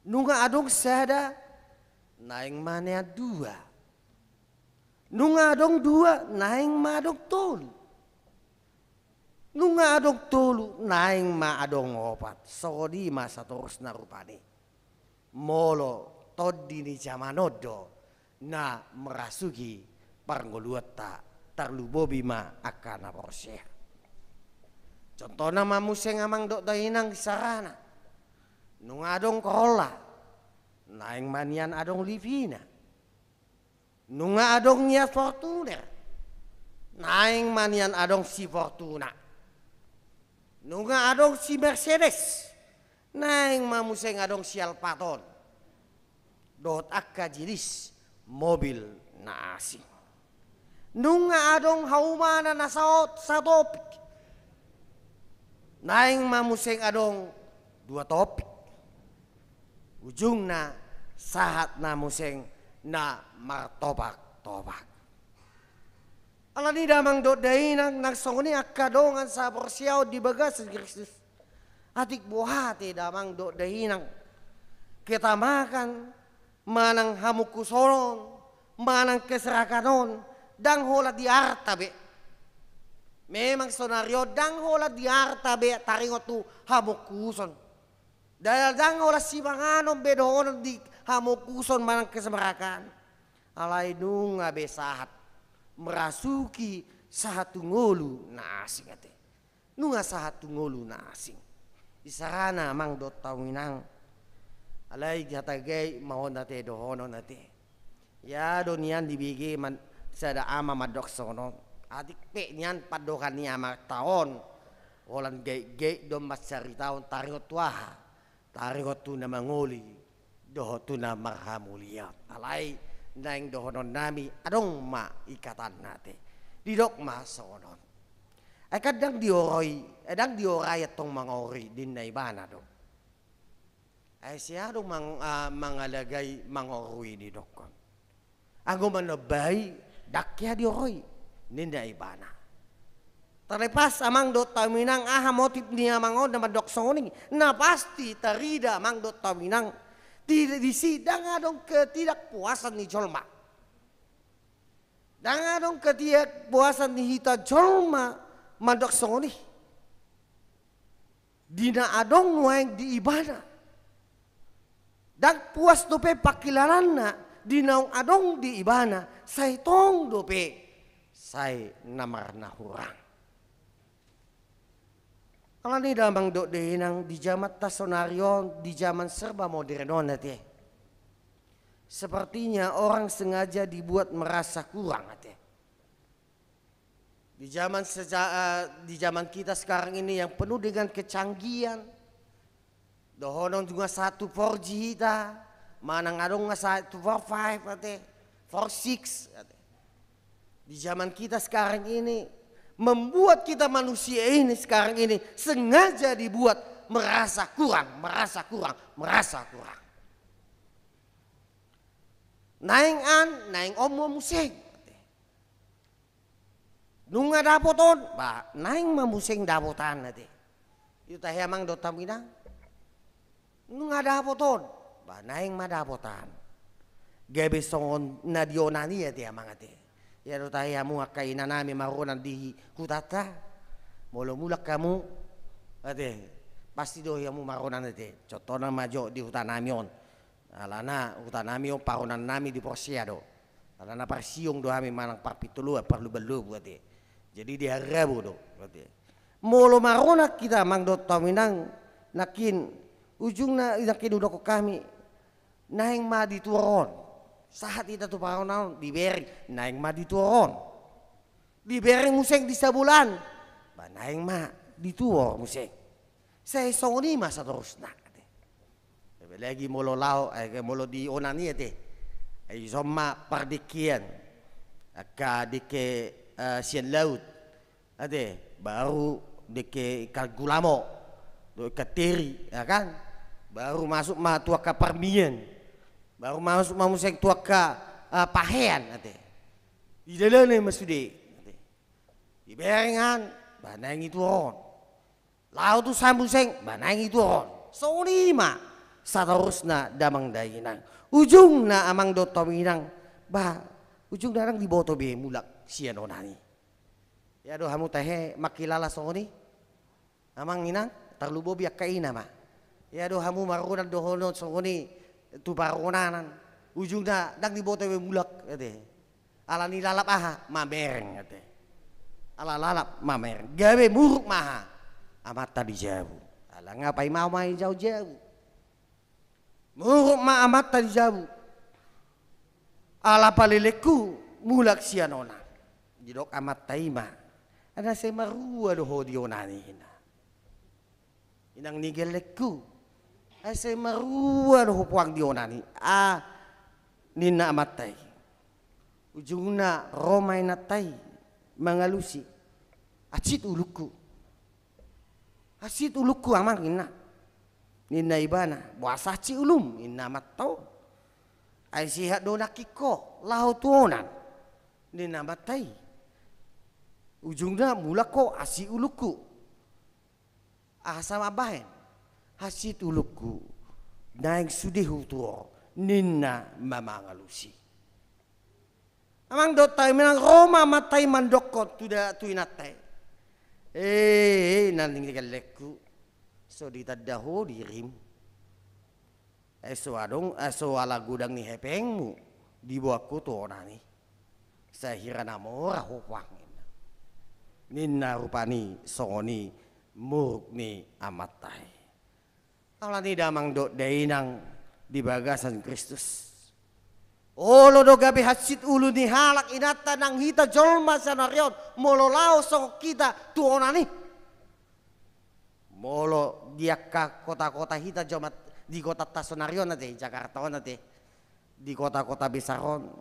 Nunga adong sada, naeng ma nian dua. Nunga adong dua, naeng ma adong tolu. Nunga adong tolu, naeng ma adong opat. Songon i ma satorusna rupani. Molo tondi ni jaman on do na merasuki parngoluanta, tarlumobi ma angka na porsea. Contohna ma muse amang dohot dainang, sarana. Nunga adong Corolla, naeng ma nian adong Livina. Nunga adong nian Fortuner, naeng ma nian adong si Fortuna. Nunga adong si Mercedes, naeng ma muse adong si Alphard on. Dohot angka jenis mobil na asing. Nunga adong haumana na saot satopik, naeng ma muse adong dua topik. Ujungna sahat na muse na martopaktopak. Alani damang dohot dainang, nang songon i angka dongan saporseaon di bagasan Kristus. Atik boha ate damang dohot dainang, ketamakan, manang hamungkuson on, manang keserakaton on, ndang holan di arta be. Memang saonari on ndang holan di arta be taringot tu hamungkuson. Ndang holan sipanganon be dohonon di hamungkuson manang keserakaton. Alai nunga be sahat merasuki sahat tu ngolu na asing ate. Nunga sahat tu ngolu na asing. Isarana amang dohot hamu inang. Alai hata gabe ma on ate dohonon ate. Ia do nian dibege man-, sada ama mandok songon on. Atik pe nian pandohan ni amanta on. Holan gabe-gabe do mansaritaon taringot tu aha? Taringot tu na mangoli dohot tu na marhamuliaon. Alai naeng dohonon nami adong ma ikatan na ate. Didok ma songon on. Ai kan ndang dioroi, eh, ndang diorai antong mangorui ninna ibana do. Ai ise do mang-, ah, mangalagai mangorui didokkon. Anggo manombai, ndang hea dioroi ninna ibana. Terlepas amang dohot hamu inang aha motif ni amang on na mandok songon i, na pasti tarida amang dohot hamu inang, tidak, disi ndang adong ketidakpuasan ni jolma. Ndang adong ketidakpuasan ni hita jolma mandok songon i. Di na adong nuaeng di ibana. Ndang puas dope pangkilalanna di naung adong di ibana, sai tong dope sai na marnahurang. Alani damang dohot dainang, di jamanta saonari on, di jaman serba modern on ate, sepertinya orang sengaja dibuat merasa kurang ate. Di zaman seja-, eh, di zaman kita sekarang ini yang penuh dengan kecanggihan, dohonon nunga sahat tu four G hita, manang adong nunga sahat tu four five ate, four six ate. Di zaman kita sekarang ini, membuat kita manusia ini sekarang ini sengaja dibuat merasa kurang, merasa kurang, merasa kurang. Naeng an, naeng on ma muse ate. Nunga dapot on, ba, naeng ma muse dapot an ate. Ita hea amang dohot hamu inang. Nunga dapot on, ba, naeng ma dapot an. Gabe songon na di onan i ate amang ate. Ia do tahe hamu angka inanami maronan di hutanta. Molo mulak hamu ate, pasti do hamu maronan ate. Contohna ma jo di hutanami on. Alana hutanami on paronannami di porsea do. Alana parsiong do hami manang parpintuluan, parluban-lubu ate. Jadi di hari Rabu do ate. Molo maronan hita amang dohot hamu inang, nangkin ujungna nangkin hudokkon hami, naeng ma di tuor on. Sahat hita tu paronanna on, dibereng, naeng ma di tuor on. Dibereng muse di sabola an, ba naeng ma di tuor muse. Sai songon i ma saterusna ate. Apalagi molo laho, eh, molo di onan i ate. Ai dison ma pardengkean. Angka dengke, eh, sian laut. Ate, baru dengke ikan gulamo, dohot ikan teri, ya kan? Baru masuk ma tu angka parmian. Baru masuk ma muse tu angka, eh, pahean ate. Di dalan i ma sude ate. Dibereng an, ba naeng i tuor on. Laho tu sambu seng, ba naeng i tuor on. Songon i ma saterusna damang dainang. Ujungna amang dohot hamu inang, ba, ujungna ndang diboto be mulak sian onan i. Ia do hamu tahe mangkilala songon i. Amang inang, tarlumobi angka ina ma. Ia do hamu maronan dohonon songon i tu paronanan. Ujungna ndang diboto be mulak ate. Alani lalap aha? Mamereng ate. Ala lalap mamereng. Gabe muruk ma aha? Amanta di jabu. Ala nga paima ma i jabu-jabu. Muruk ma amanta di jabu. Ala palelengku mulak sian onan. Didok amanta i ma. Ai na sai marua do ho di onan i inang. Inang ni gellengku. Ai sai marua do ho puang di onan i. Ah, ninna amanta i. Ujungna ro ma inanta i mangalusi. Hansit ulungku. Hansit ulungku amang ninna. Ninna ibana, boasa hansit ulum ninna amanta on. Ai sehat do nangkin ho, laho tu onan. Ninna amanta i. Ujungna mulak ho hansit ulungku. Aha sa mambahen? Hansit ulungku, naeng sude hutuhor, ninna ma mangalusi. Amang dohot hamu inang, ro ma amanta i mandokkon tu da-, tu inanta i. Eh, eh, inang ni gellengku, so ditanda ho dirim. Ai so adong, ai so ala godang ni hepengmu diboan ho tu onan i. Sai hira na mora ho puang, ninna. Ninna rupani songon i muruk ni amanta i. Alani damang dohot dainang di bagasan Kristus, olo do gabe hansit ulu ni halak inanta nang hita jolma saonari on, molo laho songon hita tu onan i. Molo di angka kota-kota hita jolma, di kotanta saonari on ate, Jakarta on ate, di kota-kota besar on,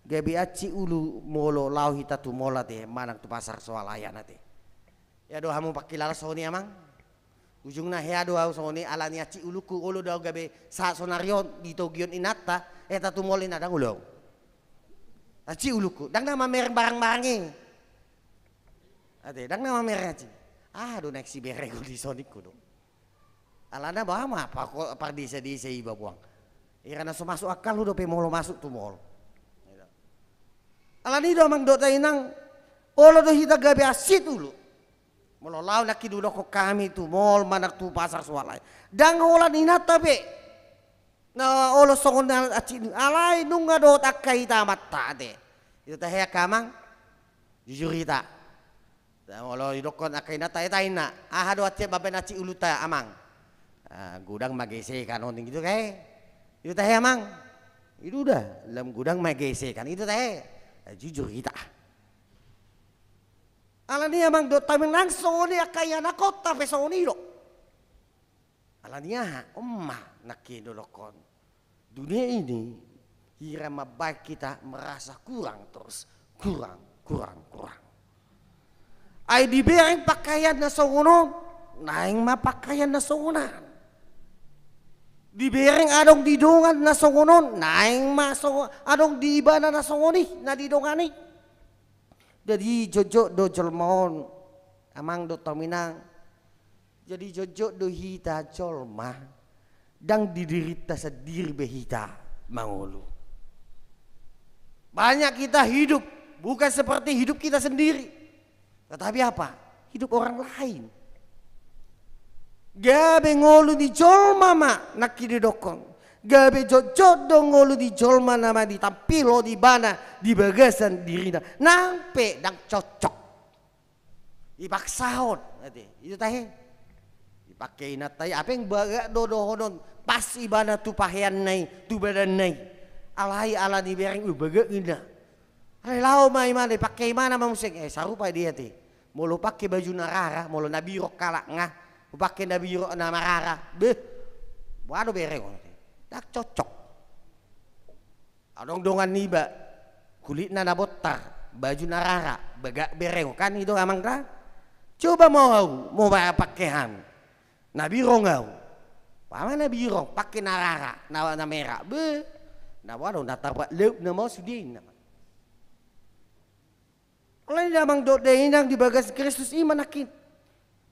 gabe hansit ulu molo laho hita tu mall ate, manang tu pasar swalayan ate. Ia do hamu pangkilala songon i amang? Ujungna hea do ahu songon i, alani hansit ulungku, olo do ahu gabe sahat saonari on di togion inanta, hea tu mall inanta, ndang olo ahu. Hansit ulungku, ndang na mamereng barang-barang i. Ate, ndang na mamereng hansit. Aha do naeng siberengon dison, ningku do. Alana boha ma, apa ko pardesa-desa iba puang. Hira na so masuk akkalhu dope molo masuk tu mall. Alani i do amang dohot dainang, olo do hita gabe hansit ulu molo laho nangkin didokkon hami tu mall manang tu pasar swalayan. Ndang holan inanta be na olo songon na hansit, alai nunga dohot angka hita amanta ate. Ito tahe angka amang? Jujur hita. Molo didokkon angka inanta, ita inna, aha do hansit mambahen hansit ulunta amang? Ah, godang ma gesekan on, ninna, ito tahe? Ito tahe amang? Ito da, lam godang ma gesekan, ito tahe? Ah, jujur hita. Alani i amang dohot hamu inang, songon i angka ianakhonta pe songon i do. Alani aha? On ma nangkin didokkon. Dunia ini hira mambahen hita merasa kurang terus, kurang, kurang, kurang. Ai dibereng pakaian na songon on, naeng ma pakaian na songon an. Dibereng adong di dongan na songon on, naeng ma songo-, adong di ibana na songon i, na di dongan i. Jadi jotjot do jolma on, amang dohot hamu inang. Jadi jotjot do hita jolma, ndang di dirinta sandiri be hita mangolu. Banyak kita hidup bukan seperti hidup kita sendiri. Tetapi apa? Hidup orang lain. Gabe ngolu ni jolma ma nangkin didokkon. Gabe jotjot do ngolu ni jolma na ma ditampilhon ibana di bagasan dirina. Nang pe ndang cocok. Dipaksahon, ate. Ito tahe? Dipake inanta i, hape bagak do dohonon pas ibana tu paheanna i, tu badanna i. Alai ala ni bereng, uh, bagak ninna. Alai laho ma ibana, dipake ibana ma muse. Eh, sarupa do i ate. Molo hupake baju na rara, molo na birong halak nga, hupake na birong na marara. Beh. Boha do bereng on ate? Ndang cocok. Adong dongan niba, kulitna na bontar, baju na rara, bagak bereng, kan i do amang da? Coba ma ahu, molo hupake hami. Na birong ahu. Pama na birong, pake na rara, na, na mera. Beh. Na boha do, na tarbat laut na ma sude ninna. Alani damang dohot dainang di bagas Kristus i ma nangkin.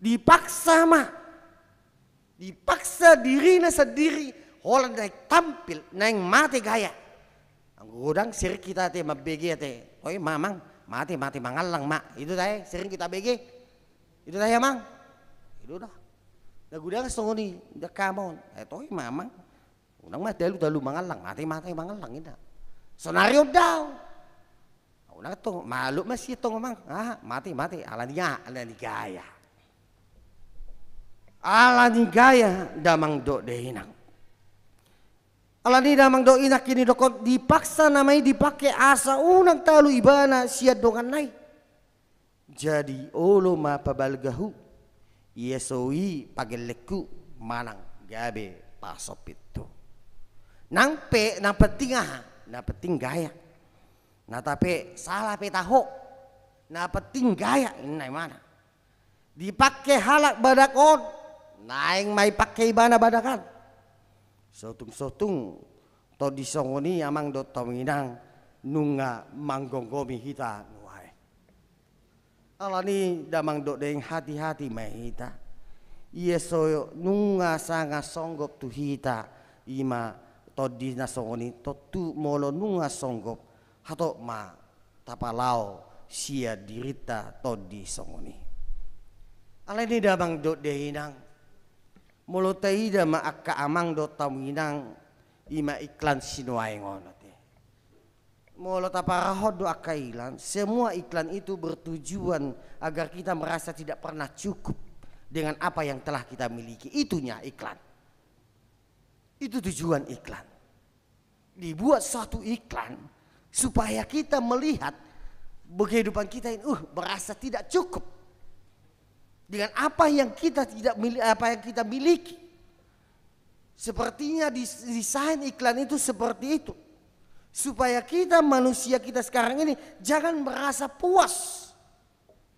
Dipaksa ma. Dipaksa dirina sandiri, holan naeng tampil, naeng mate gaya. Anggo godang sering hita ate mambege ate, oi mamang, mate, mate mangallang ma. Ito tahe, sering hita bege. Ito tahe amang? Ito da. Na godang songon i, ndang hamon. Eh, oi mamang. Unang ma talu, talu mangallang, mate, mate mangallang, ninna. Saonari on do. Unang tong, maluk ma sian tong amang. Ah, mate, mate, alani aha, alani gaya. Alani gaya damang dohot dainang. Alani damang dohot inang, nangkin didokkon dipaksa nama i dipake asa unang talu ibana sian donganna i. Jadi olo ma pabalgahu, ia so i pagellenghu manang gabe pasompithu. Nang pe, na penting aha? Na penting gaya. Na tape sala pe taho, na penting gaya, ninna ibana. Dipake halak badak on, naeng ma dipake ibana badak an. Sotung-sotung tondi songon i amang dohot hamu inang, nunga manggomgomi hita nuaeng. Alani damang dohot dainang, hati-hati ma hita. Ia so nunga sanga songgop tu hita, ima tondi na songon i, tontu molo nunga songgop, hatop ma tapalao sian dirinta tondi songon i. Alani damang dohot dainang, molo taida ma angka amang dohot hamu inang, ima iklan sinuaeng on ate. Molo taparahon do angka iklan, semua iklan itu bertujuan agar kita merasa tidak pernah cukup dengan apa yang telah kita miliki. Itunya iklan. Itu tujuan iklan. Dibuat suatu iklan supaya kita melihat kehidupan kita ini, uh, merasa tidak cukup dengan apa yang kita tidak mili-, apa yang kita miliki. Sepertinya dis-, desain iklan itu seperti itu. Supaya kita, manusia kita sekarang ini, jangan merasa puas.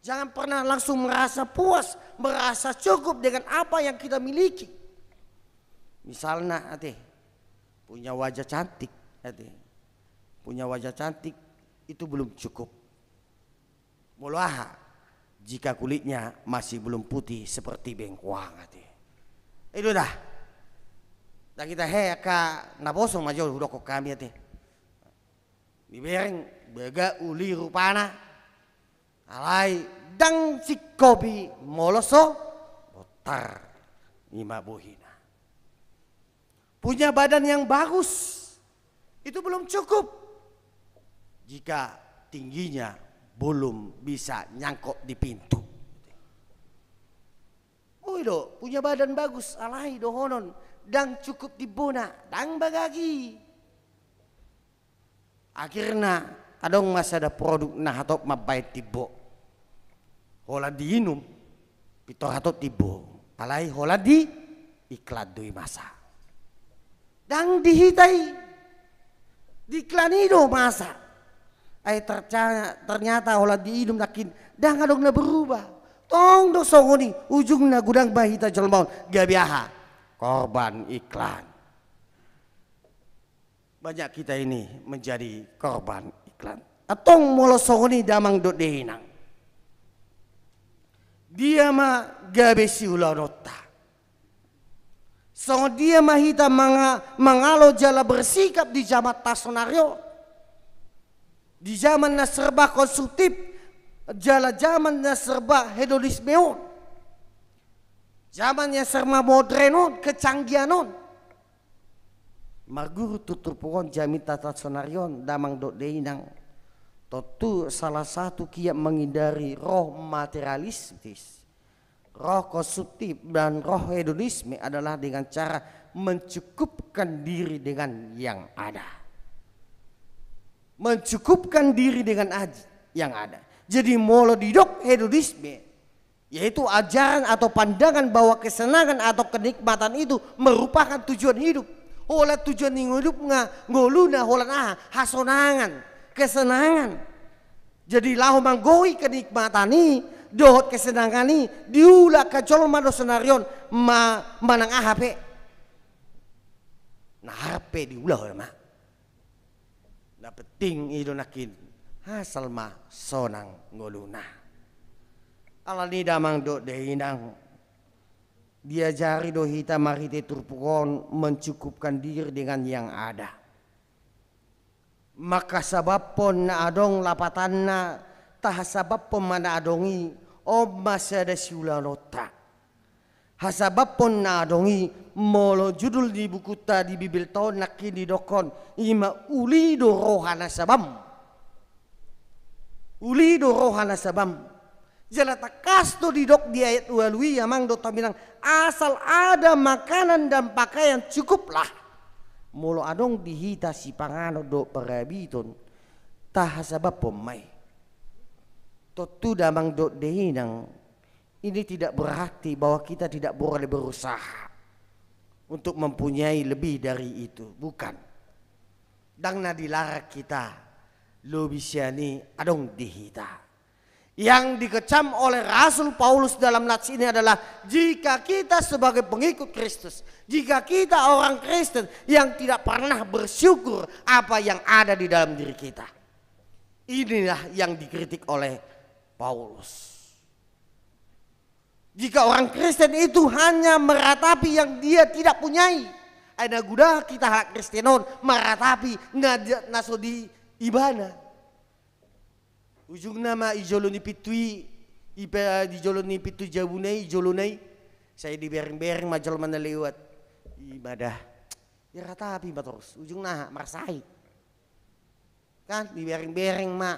Jangan pernah langsung merasa puas, merasa cukup dengan apa yang kita miliki. Misalnya, ate, punya wajah cantik, ate. Punya wajah cantik itu belum cukup. Molo aha, jika kulitnya masih belum putih seperti bengkoang, ate. I do da. Ndang hita he angka naposo ma jo hudokkon hami, ate. Dibereng, baga uli rupana, alai ndang singkopi molo so bontar, ima bohina. Punya badan yang bagus, itu belum cukup jika tingginya belum bisa nyangkok di pintu. Oi do, punya badan bagus, alai dohonon, ndang cukup timbona, ndang bagak i. Akhirna adong ma sada produk na hatop mambahen timbo. Holan diinum, pintor hatop timbo. Alai holan di iklan do i masa. Ndang di hita i. Di iklan i do masa. Ai terca-, ternyata holan diinum nangkin ndang adong na berubah. Tong do songon i, ujungna godang ma hita jolma on gabe aha? Korban iklan. Banyak kita ini menjadi korban iklan. Antong molo songon i damang dohot dainang, dia ma gabe siulaonta? Songon dia ma hita manga-, mangalo jala bersikap di jamanta sonari on? Di jaman na serba konsumtif, jala jaman na serba hedonisme on. Jaman na serba modern on, kecanggihan on. Marguru tu turpuk on, jamita ta sonari on, damang dohot dainang. Tontu salah satu kiat menghindari roh materialistis, roh konsumtif, dan roh hedonisme adalah dengan cara mencukupkan diri dengan yang ada. Mencukupkan diri dengan aj-, yang ada. Jadi, molo didok hedonisme, yaitu ajaran atau pandangan bahwa kesenangan atau kenikmatan itu merupakan tujuan hidup. Holan tujuan ni hidup nga-, ngoluna holan aha? Hasonangan, kesenangan. Jadi laho manggohi kenikmatan i dohot kesenangan i, diula angka jolma do sonari on ma-, manang aha pe. Na harpe diula ma. Na penting i do nangkin, asal ma sonang ngoluna. Alani damang dohot dainang, diajari do hita marhite turpuk on mencukupkan diri dengan yang ada. Mangkasababhon na adong lapatanna, tahasabaphon ma na adong i, on ma sada siulaonta. Hasababhon na adong i, molo judul ni bukunta di Bibelta on nangkin didokkon, ima uli do roha nasabam. Uli do roha nasabam. Jala tangkas do didok di ayat ualu i, amang dohot hamu inang, asal ada makanan dan pakaian cukuplah. Molo adong di hita sipanganon dohot parhabiton, tahasabaphon ma i. Tontu damang dohot dainang, ini tidak berarti bahwa kita tidak boleh berusaha untuk mempunyai lebih dari itu. Bukan. Ndang na dilarang hita lobi sian i, adong di hita. Yang dikecam oleh Rasul Paulus dalam nats ini adalah jika kita sebagai pengikut Kristus, jika kita orang Kristen yang tidak pernah bersyukur apa yang ada di dalam diri kita. Inilah yang dikritik oleh Paulus. Jika orang Kristen itu hanya meratapi yang dia tidak punyai, ai na godang hita halak Kristen on meratapi na, na so di ibana. Ujungna ma di jolo ni pintu i, i pe, di jolo ni pintu jabuna i, di jolona i, sai dibereng-bereng ma jolma na lewat. I ma da. Diratapi ma torus. Ujungna aha? Marsahit. Kan dibereng-bereng ma,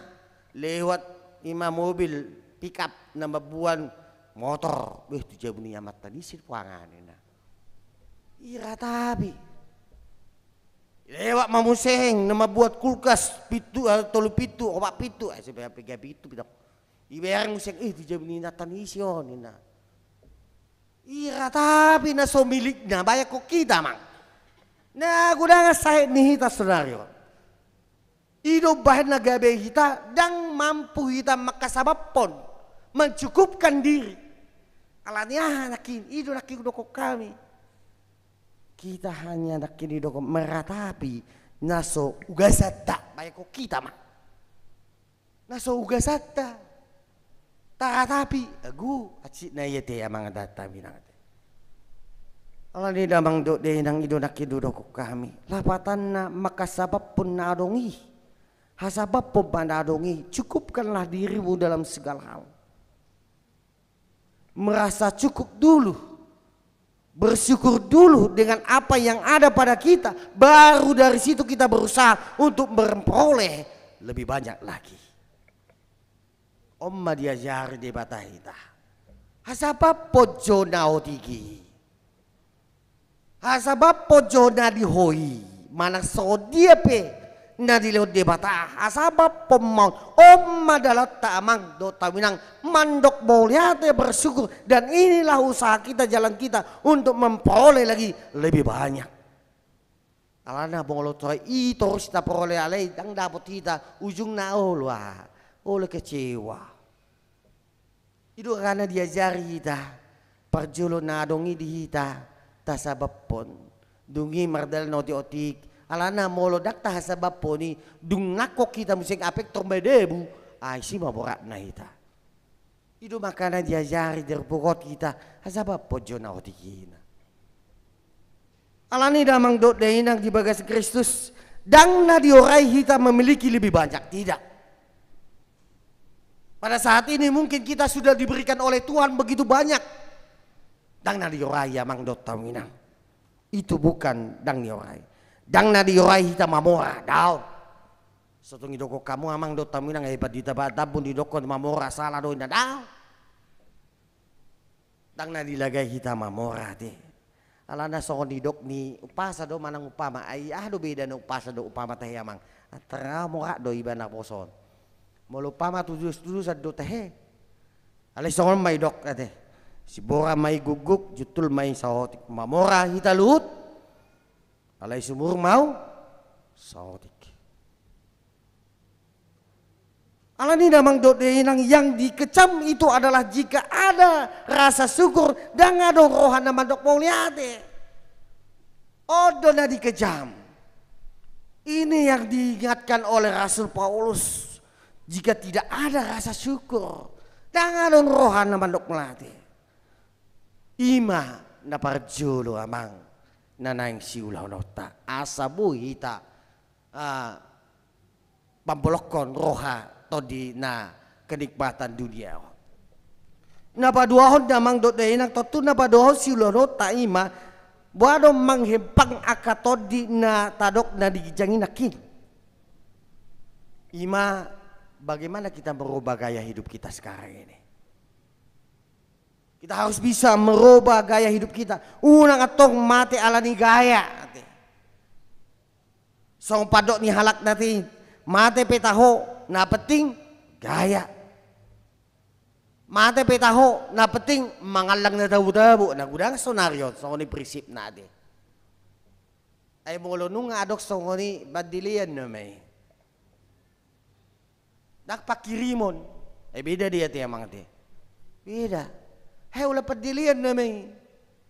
lewat i ma mobil pickup na mamboan motor. Beh, tu jabu ni amanta ni si puangan ninna. Diratapi. Lewat ma muse na mamboan kulkas pitu, eh, tolu pitu, opat pitu, eh, sampe piga pitu, pitu. Dibereng muse, eh, tu jabu ni amanta ni si on ninna. Diratapi na so milikna, bayangkon hita, amang. Na godang sahit ni hita saonari on. I do umbahen na gabe hita, ndang mampu hita manghasabaphon, mencukupkan diri. Alani aha nangkin, i do nangkin hudokhon hami. Hita hanya nangkin didok meratapi na so ugasanta, bayangkon hita ma. Na so ugasanta. Taratapi, agu, hansit na i ate amang, dainang ate. Alani damang dohot dainang, i do nangkin hudokhon hami. Lapatanna manghasabaphon na adong i. Hasabaphon ma na adong i, cukupkanlah dirimu dalam segala hal. Merasa cukup dulu. Bersyukur dulu dengan apa yang ada pada kita, baru dari situ kita berusaha untuk memperoleh lebih banyak lagi. On ma diajari Debata hita. Hasabaphon jo na otik i. Hasabaphon jo na di ho i. Manang songon dia pe na dilehon Debata, hasabaphon ma on. On ma dalanta amang dohot dainang, mandok mauliate, bersyukur, dan inilah usaha kita, jalan kita untuk memperoleh lagi lebih banyak. Alana molo i torus taparoleh, alai ndang dapot hita, ujungna olo, ah, olo kecewa. I do angka na diajari hita, parjolo na adong i di hita, tasabaphon. Dung i mardalan otik-otik, alana molo ndang tahasabaphon i, dung nangkok hita muse apektor ma debu, ai si ma boratna hita. I do ma angka na diajari, diparrohahon hita, hasabaphon jo na otik i ninna. Alani damang dohot dainang di bagasan Kristus, ndang na diorai hita memiliki lebih banyak, tidak. Pada saat ini mungkin kita sudah diberikan oleh Tuhan begitu banyak. Ndang na diorai amang dohot dainang. Itu bukan ndang diorai. Ndang na diorai hita mamora, daong. So tung didokhon hamu amang dohot dainang, eh, pandita Batam pun didokhon mamora, sala do ninna, daong. Ndang na dilagai hita mamora ate. Alana songon nidok ni umpasa do manang umpama, ai aha do bedana umpasa dohot umpama tahe amang? Antara mora do iba naposo on. Molo umpama tudos-tudosan do tahe. Alai songon ma didok ate. Simbora ma i gukguk, juntul ma i saotik. Mamora hita luhut. Alai sumurung ma au saotik. Alani damang dohot dainang, yang dikecam itu adalah jika ada rasa syukur, ndang adong roha na mandok mauliate. On do na dikecam. Ini yang diingatkan oleh Rasul Paulus. Jika tidak ada rasa syukur, ndang adong roha na mandok mauliate. I ma na parjolo amang na naeng siulahononta, asa boi hita, ah, pambolongkon roha tondi na kenikmatan dunia on. Na paduahon damang dohot dainang, tontu na paduahon siulahononta i ma, boha do manghempang angka tondi na tadok na di ginjang i nangkin. I ma bagaimana kita merubah gaya hidup kita sekarang ini. Kita harus bisa merubah gaya hidup kita. Unang antong mate alani gaya ate. Songon pandok ni halak na ate, mate pe taho, na penting gaya. Mate pe taho, na penting mangallang na tabo-tabo, na godang saonari on songon i prinsipna ate. Ai molo nunga adong songon i, pandelean nama i. Ndang pangkirimon. Eh, beda dia ate amang ate. Beda. Hai, ula pandelean nama i.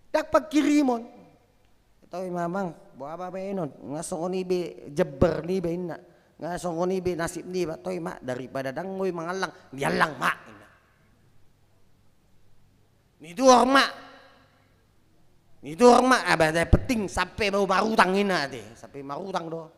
Ndang pangkirimon. Toe ma amang, boha ma baenon. Nga songon i be jember niba inna. Nga songon i be nasib niba. Toe ma, daripada ndang boi mangallang, diallang ma inna. Nituhor ma. Nituhor ma, aba, yang penting sampe mau marutang ninna ate, sampe marutang do.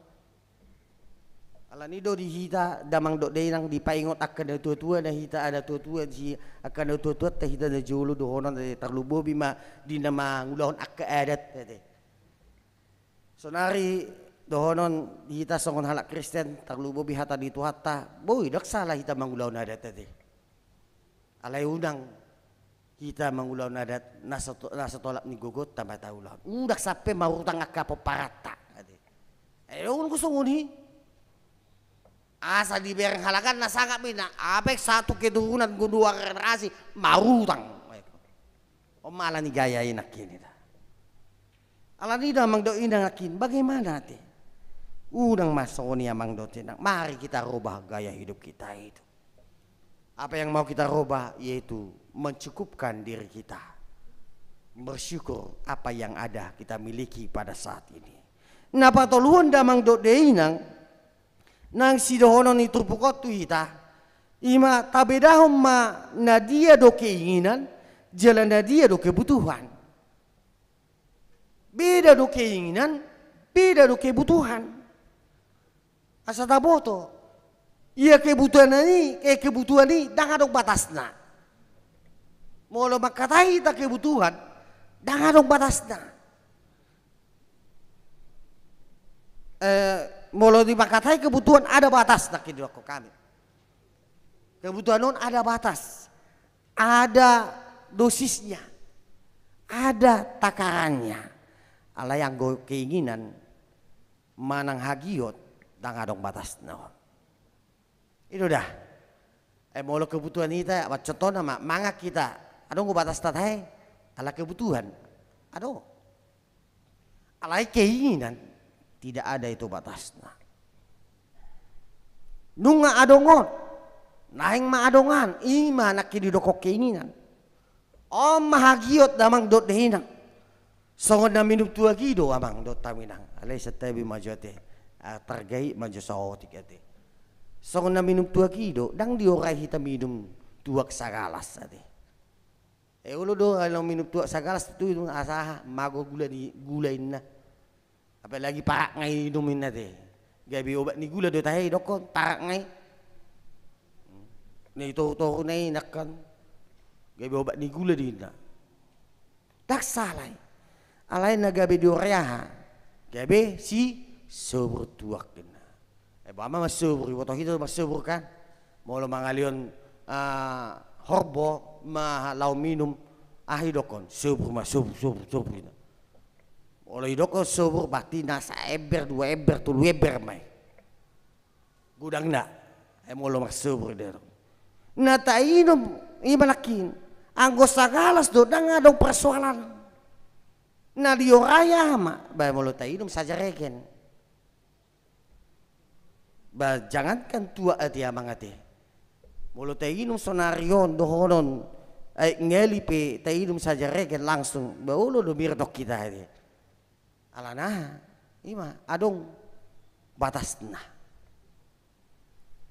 Alani do di hita damang dohot dainang dipaingot angka na tua-tua na hita, na tua-tua di angka na tua-tuanta hita na jolo dohonon ate, tarlumobi ma di na mangulahon angka adat ate. Sonari dohonon hita songon halak Kristen, tarlumobi hata ni Tuhanta, boi ndang sala hita mangulahon adat ate. Alai unang hita mangulahon adat na so, na so tolap ni gogonta ma taulahon. Unang sampe marutang angka pomparanta ate. Eh, unang songon i. Asa dibereng halak an na sangap ninna, ape satu keturunan gondoa generasi marutang. On ma alani gaya i nangkin ita. Alani damang dohot inang nangkin, bagaimana ate? Unang ma songon i amang dohot inang, mari kita rubah gaya hidup kita itu. Apa yang mau kita rubah yaitu mencukupkan diri kita. Bersyukur apa yang ada kita miliki pada saat ini. Na patoluhon damang dohot dainang, nang sidohonon ni turpuk on tu hita, ima tabedahon ma na dia do keinginan, jala na dia do kebutuhan. Beda do keinginan, beda do kebutuhan. Asa taboto. Ia kebutuhan i, eh, kebutuhan i, ndang adong batasna. Molo mangkatai hita kebutuhan, ndang adong batasna. Eh, molo di mangkatai kebutuhan ada batasna, nangkin didokkon hami. Kebutuhan on ada batas, ada dosisnya, ada takarannya. Alai anggo keinginan manang hagiot, ndang adong batasna on. I do da. Eh, molo kebutuhan hita, contohna ma, mangan hita. Adong do batasna tahe, ala kebutuhan. Adong. Alai keinginan, tidak ada itu batasna. Nunga adong on, naeng ma adong an, ima nangkin didokkon keinginan. On ma hagiot damang dohot dainang. Songon na minum tuak i do amang dohot dainang. Alai santabi ma jo ate. Ah, targait ma jo saotik ate. Songon na minum tuak i do, ndang diorai hita minum tuak sagalas ate. Eh, olo do, olo minum tuak sagalas tu, asa aha, mago gula ni, gula inna. Apalagi parak nga inum inna ate. Gabe obat ni gula do tahe didokkon, parak nga i. Na i toru-toru na i nangkin. Gabe obat ni gula do inna. Ndang sala i. Alai na gabe diorai aha? Gabe sisobur tuak inna. Eh, boha ma marsobur, iboto hita do marsobur kan? Molo mangalehon, ah, horbo ma laho minum, aha didokkon? Sobur ma, sobur, sobur, sobur inna. Molo didokkon sobur, berarti na saember, dua ember, tolu ember ma i. Godangna, eh, molo marsobur do. Na tainum, ima nangkin. Anggo sagalas do, ndang adong persoalan. Na diorai aha ma, ba molo tainum sajaregen. Ba jangankan tuak ate amang ate. Molo tainum sonari on dohonon, aek ngali pe tainum sajaregen langsung, ba olo do mirdok hita ate. Alana aha? Ima, adong batasna.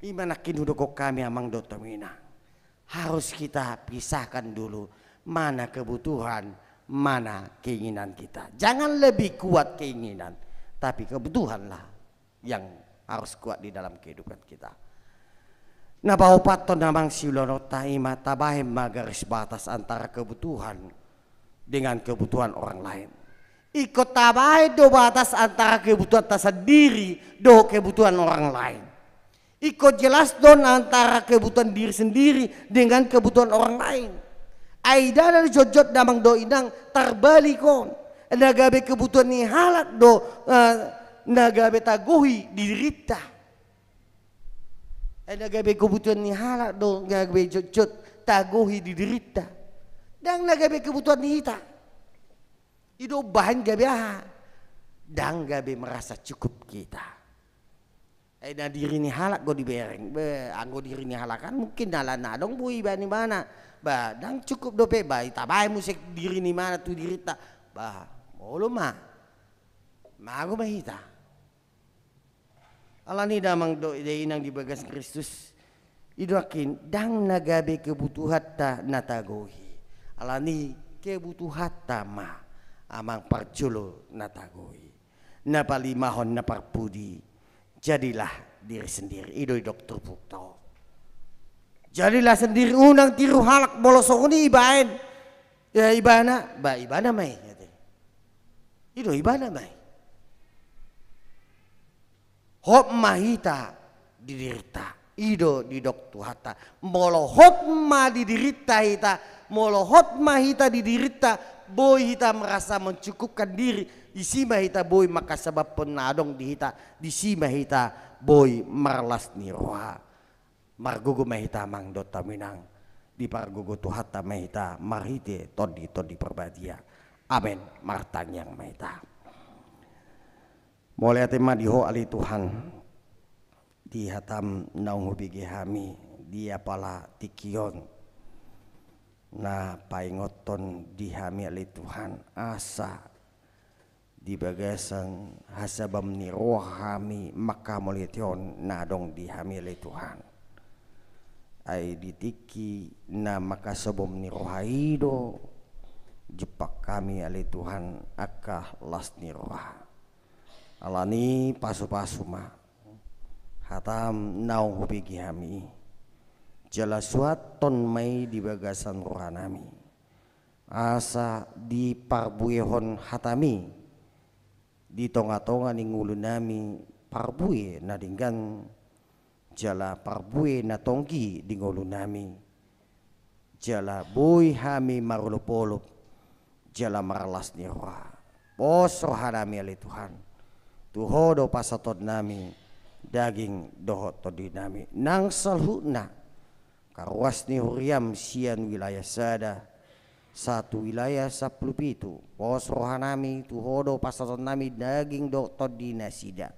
Ima nangkin hudokkon hami amang dohot dainang. Harus kita pisahkan dulu mana kebutuhan, mana keinginan kita. Jangan lebih kuat keinginan, tapi kebutuhanlah yang harus kuat di dalam kehidupan kita. Na paopathon amang siulaonta ima tabahen ma garis batas antara kebutuhan dengan kebutuhan orang lain. Ingkon tabahen do batas antara kebutuhanta sandiri dohot kebutuhan orang lain. Ingkon jelas do antara kebutuhan diri sendiri dengan kebutuhan orang lain. Ai ndada na jotjot damang dohot inang tarbalik on. Na gabe kebutuhan ni halak do, eh, na gabe tagohi di dirinta. Ai na gabe kebutuhan ni halak do, gabe jotjot tagohi di dirinta. Ndang na gabe kebutuhan ni hita. I do umbahen gabe aha? Ndang gabe merasa cukup kita. Ai na diri ni halak do dibereng. Be, anggo diri ni halak kan mungkin ala na adong boi iba ni ibana. Ba, ndang cukup dope, ba, tabahen muse diri ni ibana tu dirinta. Ba, molo ma. Mago ma hita. Alani damang dohot dainang di bagas Kristus, i do nangkin ndang na gabe kebutuhanta na tagohi. Alani kebutuhanta ma amang parjolo na tagoi. Na palimahon na parpudi, jadilah diri sendiri. I do didok turpukta on. Jadilah sendiri, unang tiru halak. Molo songon i ibaen, ya ibana, ba ibana ma i. I do ibana ma i. Hot ma hita di dirinta. I do didok Tuhanta. Molo hot ma di dirinta hita, molo hot ma hita di dirinta, boi hita merasa mencukupkan diri, disi ma hita boi mangkasabamhon na adong di hita, disi ma hita boi marlas ni roha. Margogo ma hita amang dohot hamu inang, dipargogo Tuhanta ma hita marhite Tondi-Tondi Parbadia. Amen. Martangiang ma hita. Mauliate ma di Ho ale Tuhan, di hataM naung hubege hami di apala tingki on, na paingothon di hami ale Tuhan, asa di bagasan hasabam ni roha hami manghamauliatehon na adong di hami ale Tuhan. Ai di tingki na mangkasabam ni roha i do jumpang hami ale Tuhan angka las ni roha. Alani pasu-pasu ma hataM naung hubege hami i. Jala suanhon ma i di bagasan rohanami, asa diparbuehon hataMi di tonga-tonga ni ngolunami parbue na denggan, jala parbue na tonggi di ngolunami, jala boi hami marolop-olop jala marlas ni roha. Pos rohanami ale Tuhan, tu Ho do pasahatonnami daging dohot tondinami. Nang saluhutna angka ruas ni huriaM sian wilayah sada sahat tu wilayah sampulu pitu. Pos rohanami, tu Ho do pasahatonnami daging dohot tondi nasida,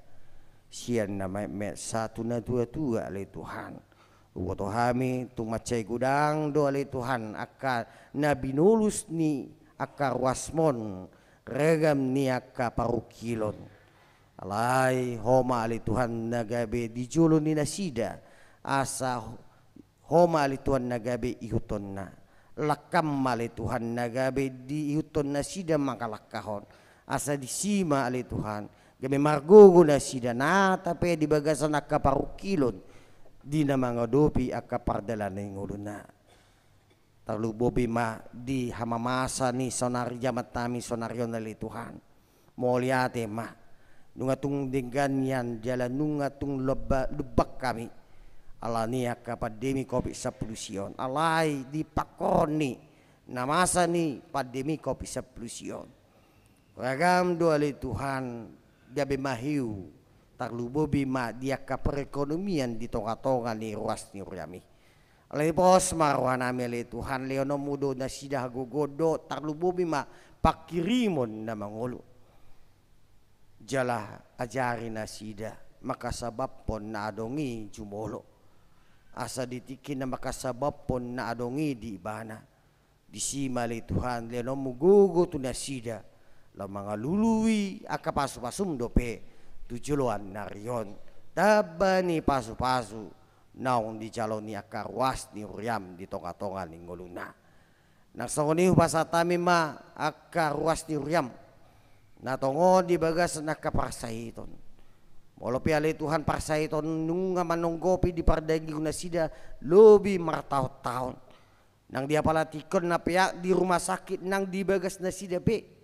sian na metmet sahat tu na tua-tua ale Tuhan. Huboto hami tung mansai godang do ale Tuhan angka na binolus ni angka ruasMon, ragam ni angka parungkilon. Alai Ho ma ale Tuhan na gabe di jolo ni nasida, asa Ho ma ale Tuhan na gabe ihuthonna. Langkam ma ale Tuhan na gabe diihuthon nasida mangalangkahon. Asa disi ma ale Tuhan gabe margogo nasida nata pe di bagasan angka parungkilon di na mangadopi angka pardalanan ni ngoluna. Tarlumobi ma di hamamasa ni saonari jamantami saonari on ale Tuhan. Mauliate ma, nunga tung denggan nian jala nunga tung lomba-, lumbang hami alani angka pandemi covid sampulu sia on. Alai di pangkorhon ni na masa ni pandemi covid sampulu sia on, ragam do ale Tuhan gabe mahiu, tarlumobi ma di angka perekonomian di tonga-tonga ni ruas ni huriaM i. Alai pos ma rohanami ale Tuhan, lehononMu do nasida hagogoon dohot tarlumobi ma pangkirimon na mangolu. Jala ajari nasida mangkasabamhon na adong i jumolo, asa di tingki na mangkasabamhon na adong i di ibana, disi ma ale Tuhan lehononMu gogo tu nasida laho mangalului angka pasu-pasuM dope tu joloan ni ari on. Tamba ni pasu-pasu naung dijalo ni angka ruas ni huriaM di tonga-tonga ni ngoluna. Nang songon i hupasahat hami ma angka ruas ni huriaM na tongon di bagasan angka parsahiton. Molo pe ale Tuhan parsahiton nunga manonggopi di pardagingon nasida lobi martaon-taon. Nang di apala tingki on na peak di rumah sakit nang di bagas nasida pe.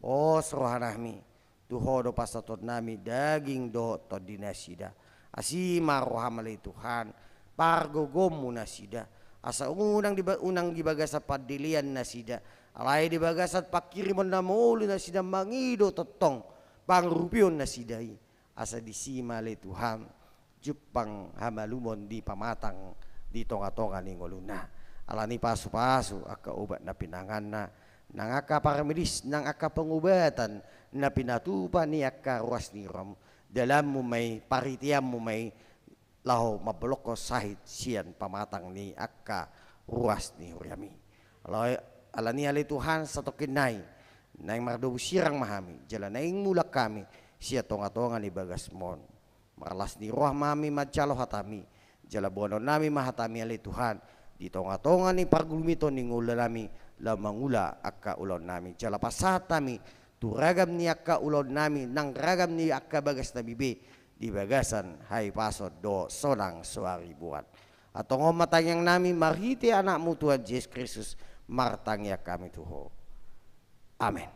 Pos rohanami, tu Ho do pasahatonnami daging dohot tondi nasida. Asi ma rohaM ale Tuhan, pargogoonMu nasida. Asa unang di ba-, unang di bagasan pandelean nasida, alai di bagasan pangkirimon na mangolu nasida mangido tongtong pangurupion nasida i. Asa disi ma ale Tuhan jumpang hamalumon di pamatang di tonga-tonga ni ngoluna. Alani pasu-pasu angka obat na pinanganna, nang angka paramedis, nang angka pengobatan na pinatupa ni angka ruas ni huriaM, dalanMu ma i, parhiteanMu ma i, laho mambolongkon sahit sian pamatang ni angka ruas ni huriaM i. Alai, alani ale Tuhan satongkin nai naeng mardomu sirang ma hami, jala naeng mulak hami sian tonga-tonga ni bagasMon. Marlas ni roha ma hami manjalo hataMi, jala boanonnami ma hataMi ale Tuhan di tonga-tonga ni pargulmiton ni ngolunami, laho mangula angka ulaonnami. Jala pasahat hami tu ragam ni angka ulaonnami nang ragam ni angka bagasnami be di bagasan hahipason dohot sonang soharibuan. Antong on ma tangiangnami, marhite Anakmu Tuhan Jesus Kristus martangiang hami tu Ho. Amen.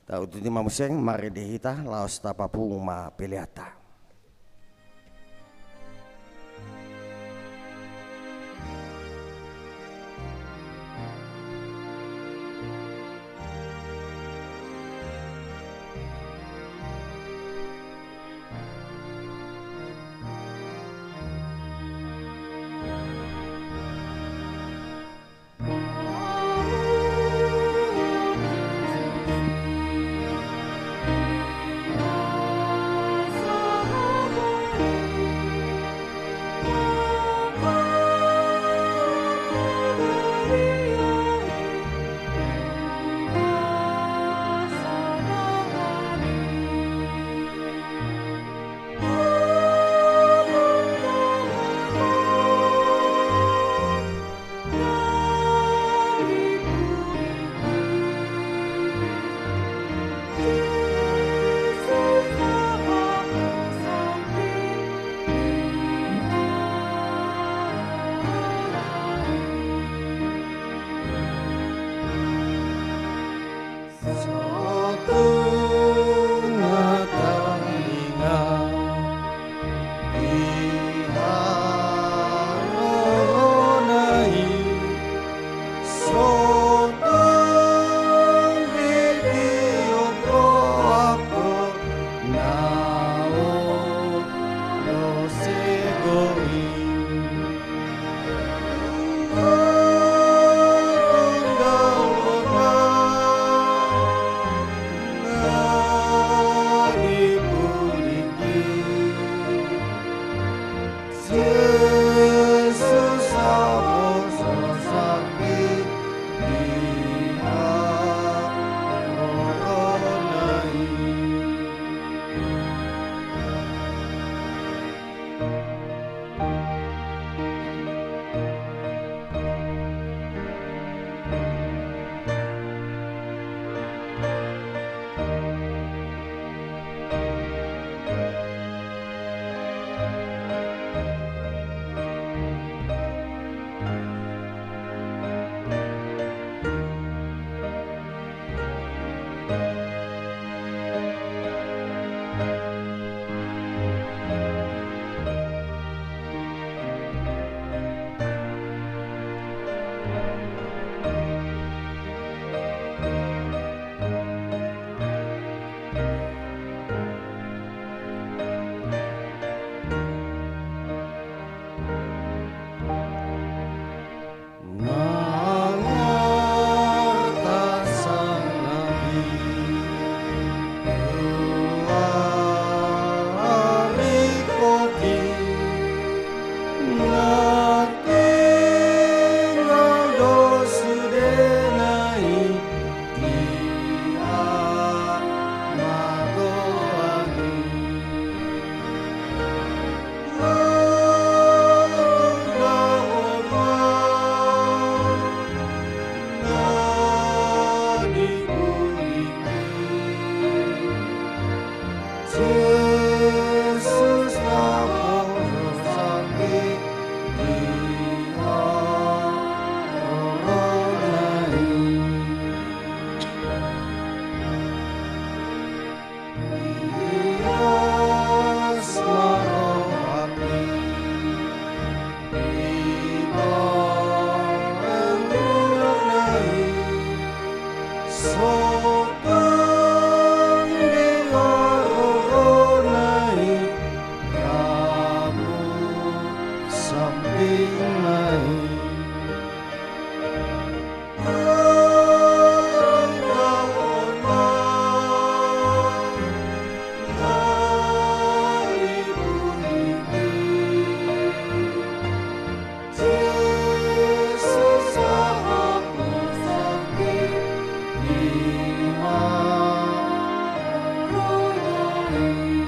Tauduti ma muse, marende hita, laos tapapungu ma peleanta.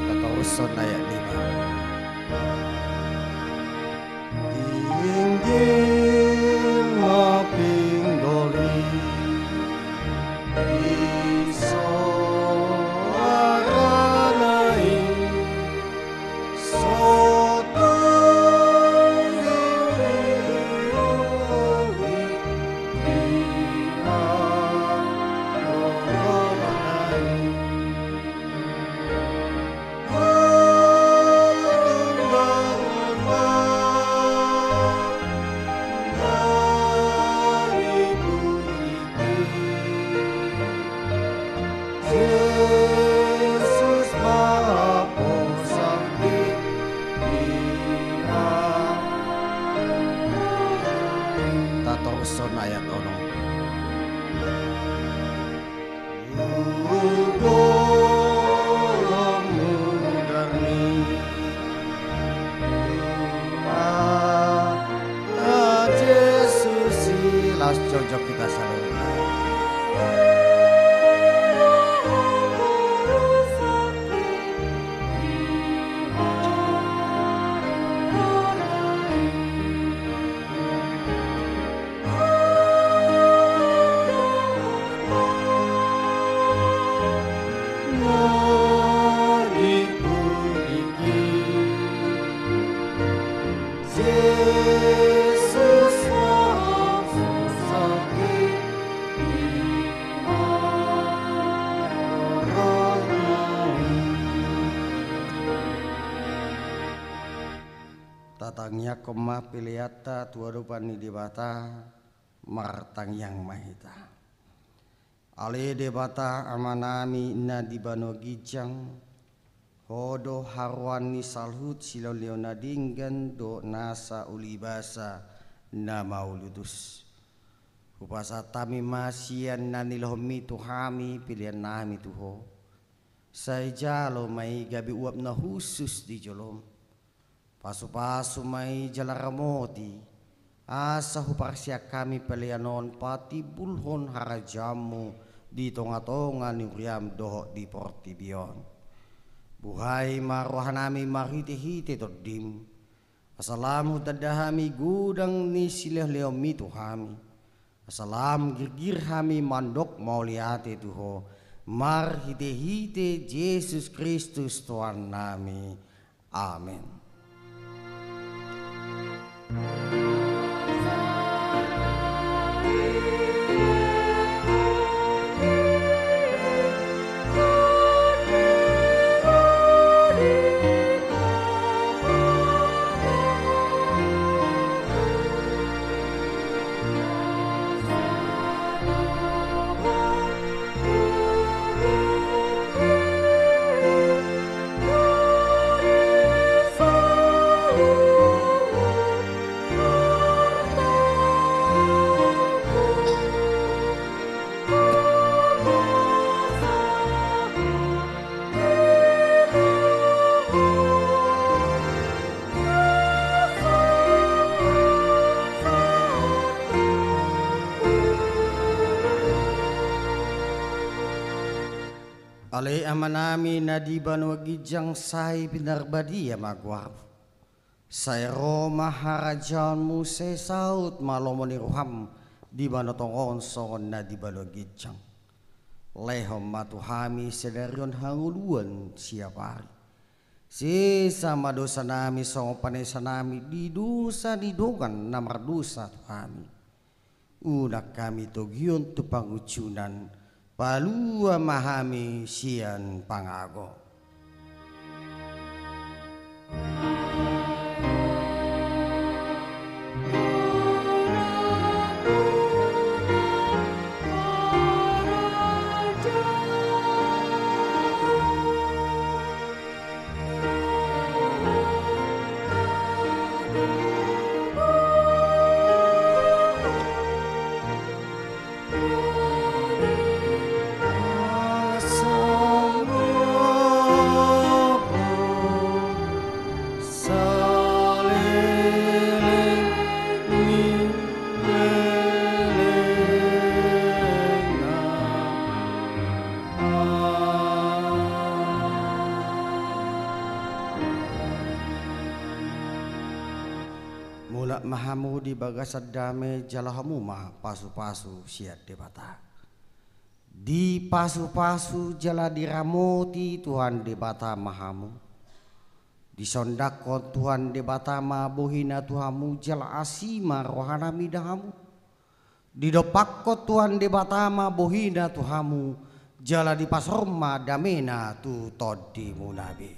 Tatarushon ayat lima. Tinggi Tangiangkon ma peleanta tu adopan ni Debata. Martangiang ma hita. Ale Debata Amanami na di banua ginjang, Ho do haroan ni saluhut silehonlehon na denggan dohot nasa ulibasa na mauliutus. Hupasahat hami ma sian na nilehonMi tu hami peleannami tu Ho. Sai jalo ma i gabe uap na hushus di jolom. Pasupasu ma i jala ramoti, asa huparsian hami pelean on patimbulhon harajaonMu di tongatonga ni huriaM dohot di portibi on. Buhai ma rohanami marhitehite TondiM, asa lam hutanda hami godang ni silehonlehonMi tu hami. Asa lam girgir hami mandok mauliate tu Ho, marhitehite Jesus Kristus Tuhannami. Amen. Ale Amanami na di banua ginjang, sai pinarbadia ma goarMu. Sai ro ma harajaonMu, sai saut ma lomo ni rohaM di banua tonga on songon na di banua ginjang. Lehon ma tu hami sadari on hangoluan siapari. Sesa ma dosanami songon panesanami di dosa ni dongan na mardosa tu hami. Unang hami togihon tu pangunjunan, palua ma hami sian pangago. Mulak ma hamu di bagasan dame, jalo hamu ma pasupasu sian Debata. Dipasupasu jala diramoti Tuhan Debata ma hamu. Disondangkon Tuhan Debata ma bohiNa tu hamu, jala asi ma rohaNa mida hamu. Didompakkon Tuhan Debata ma bohiNa tu hamu, jala dipasaor ma dameNa tu tondimuna be.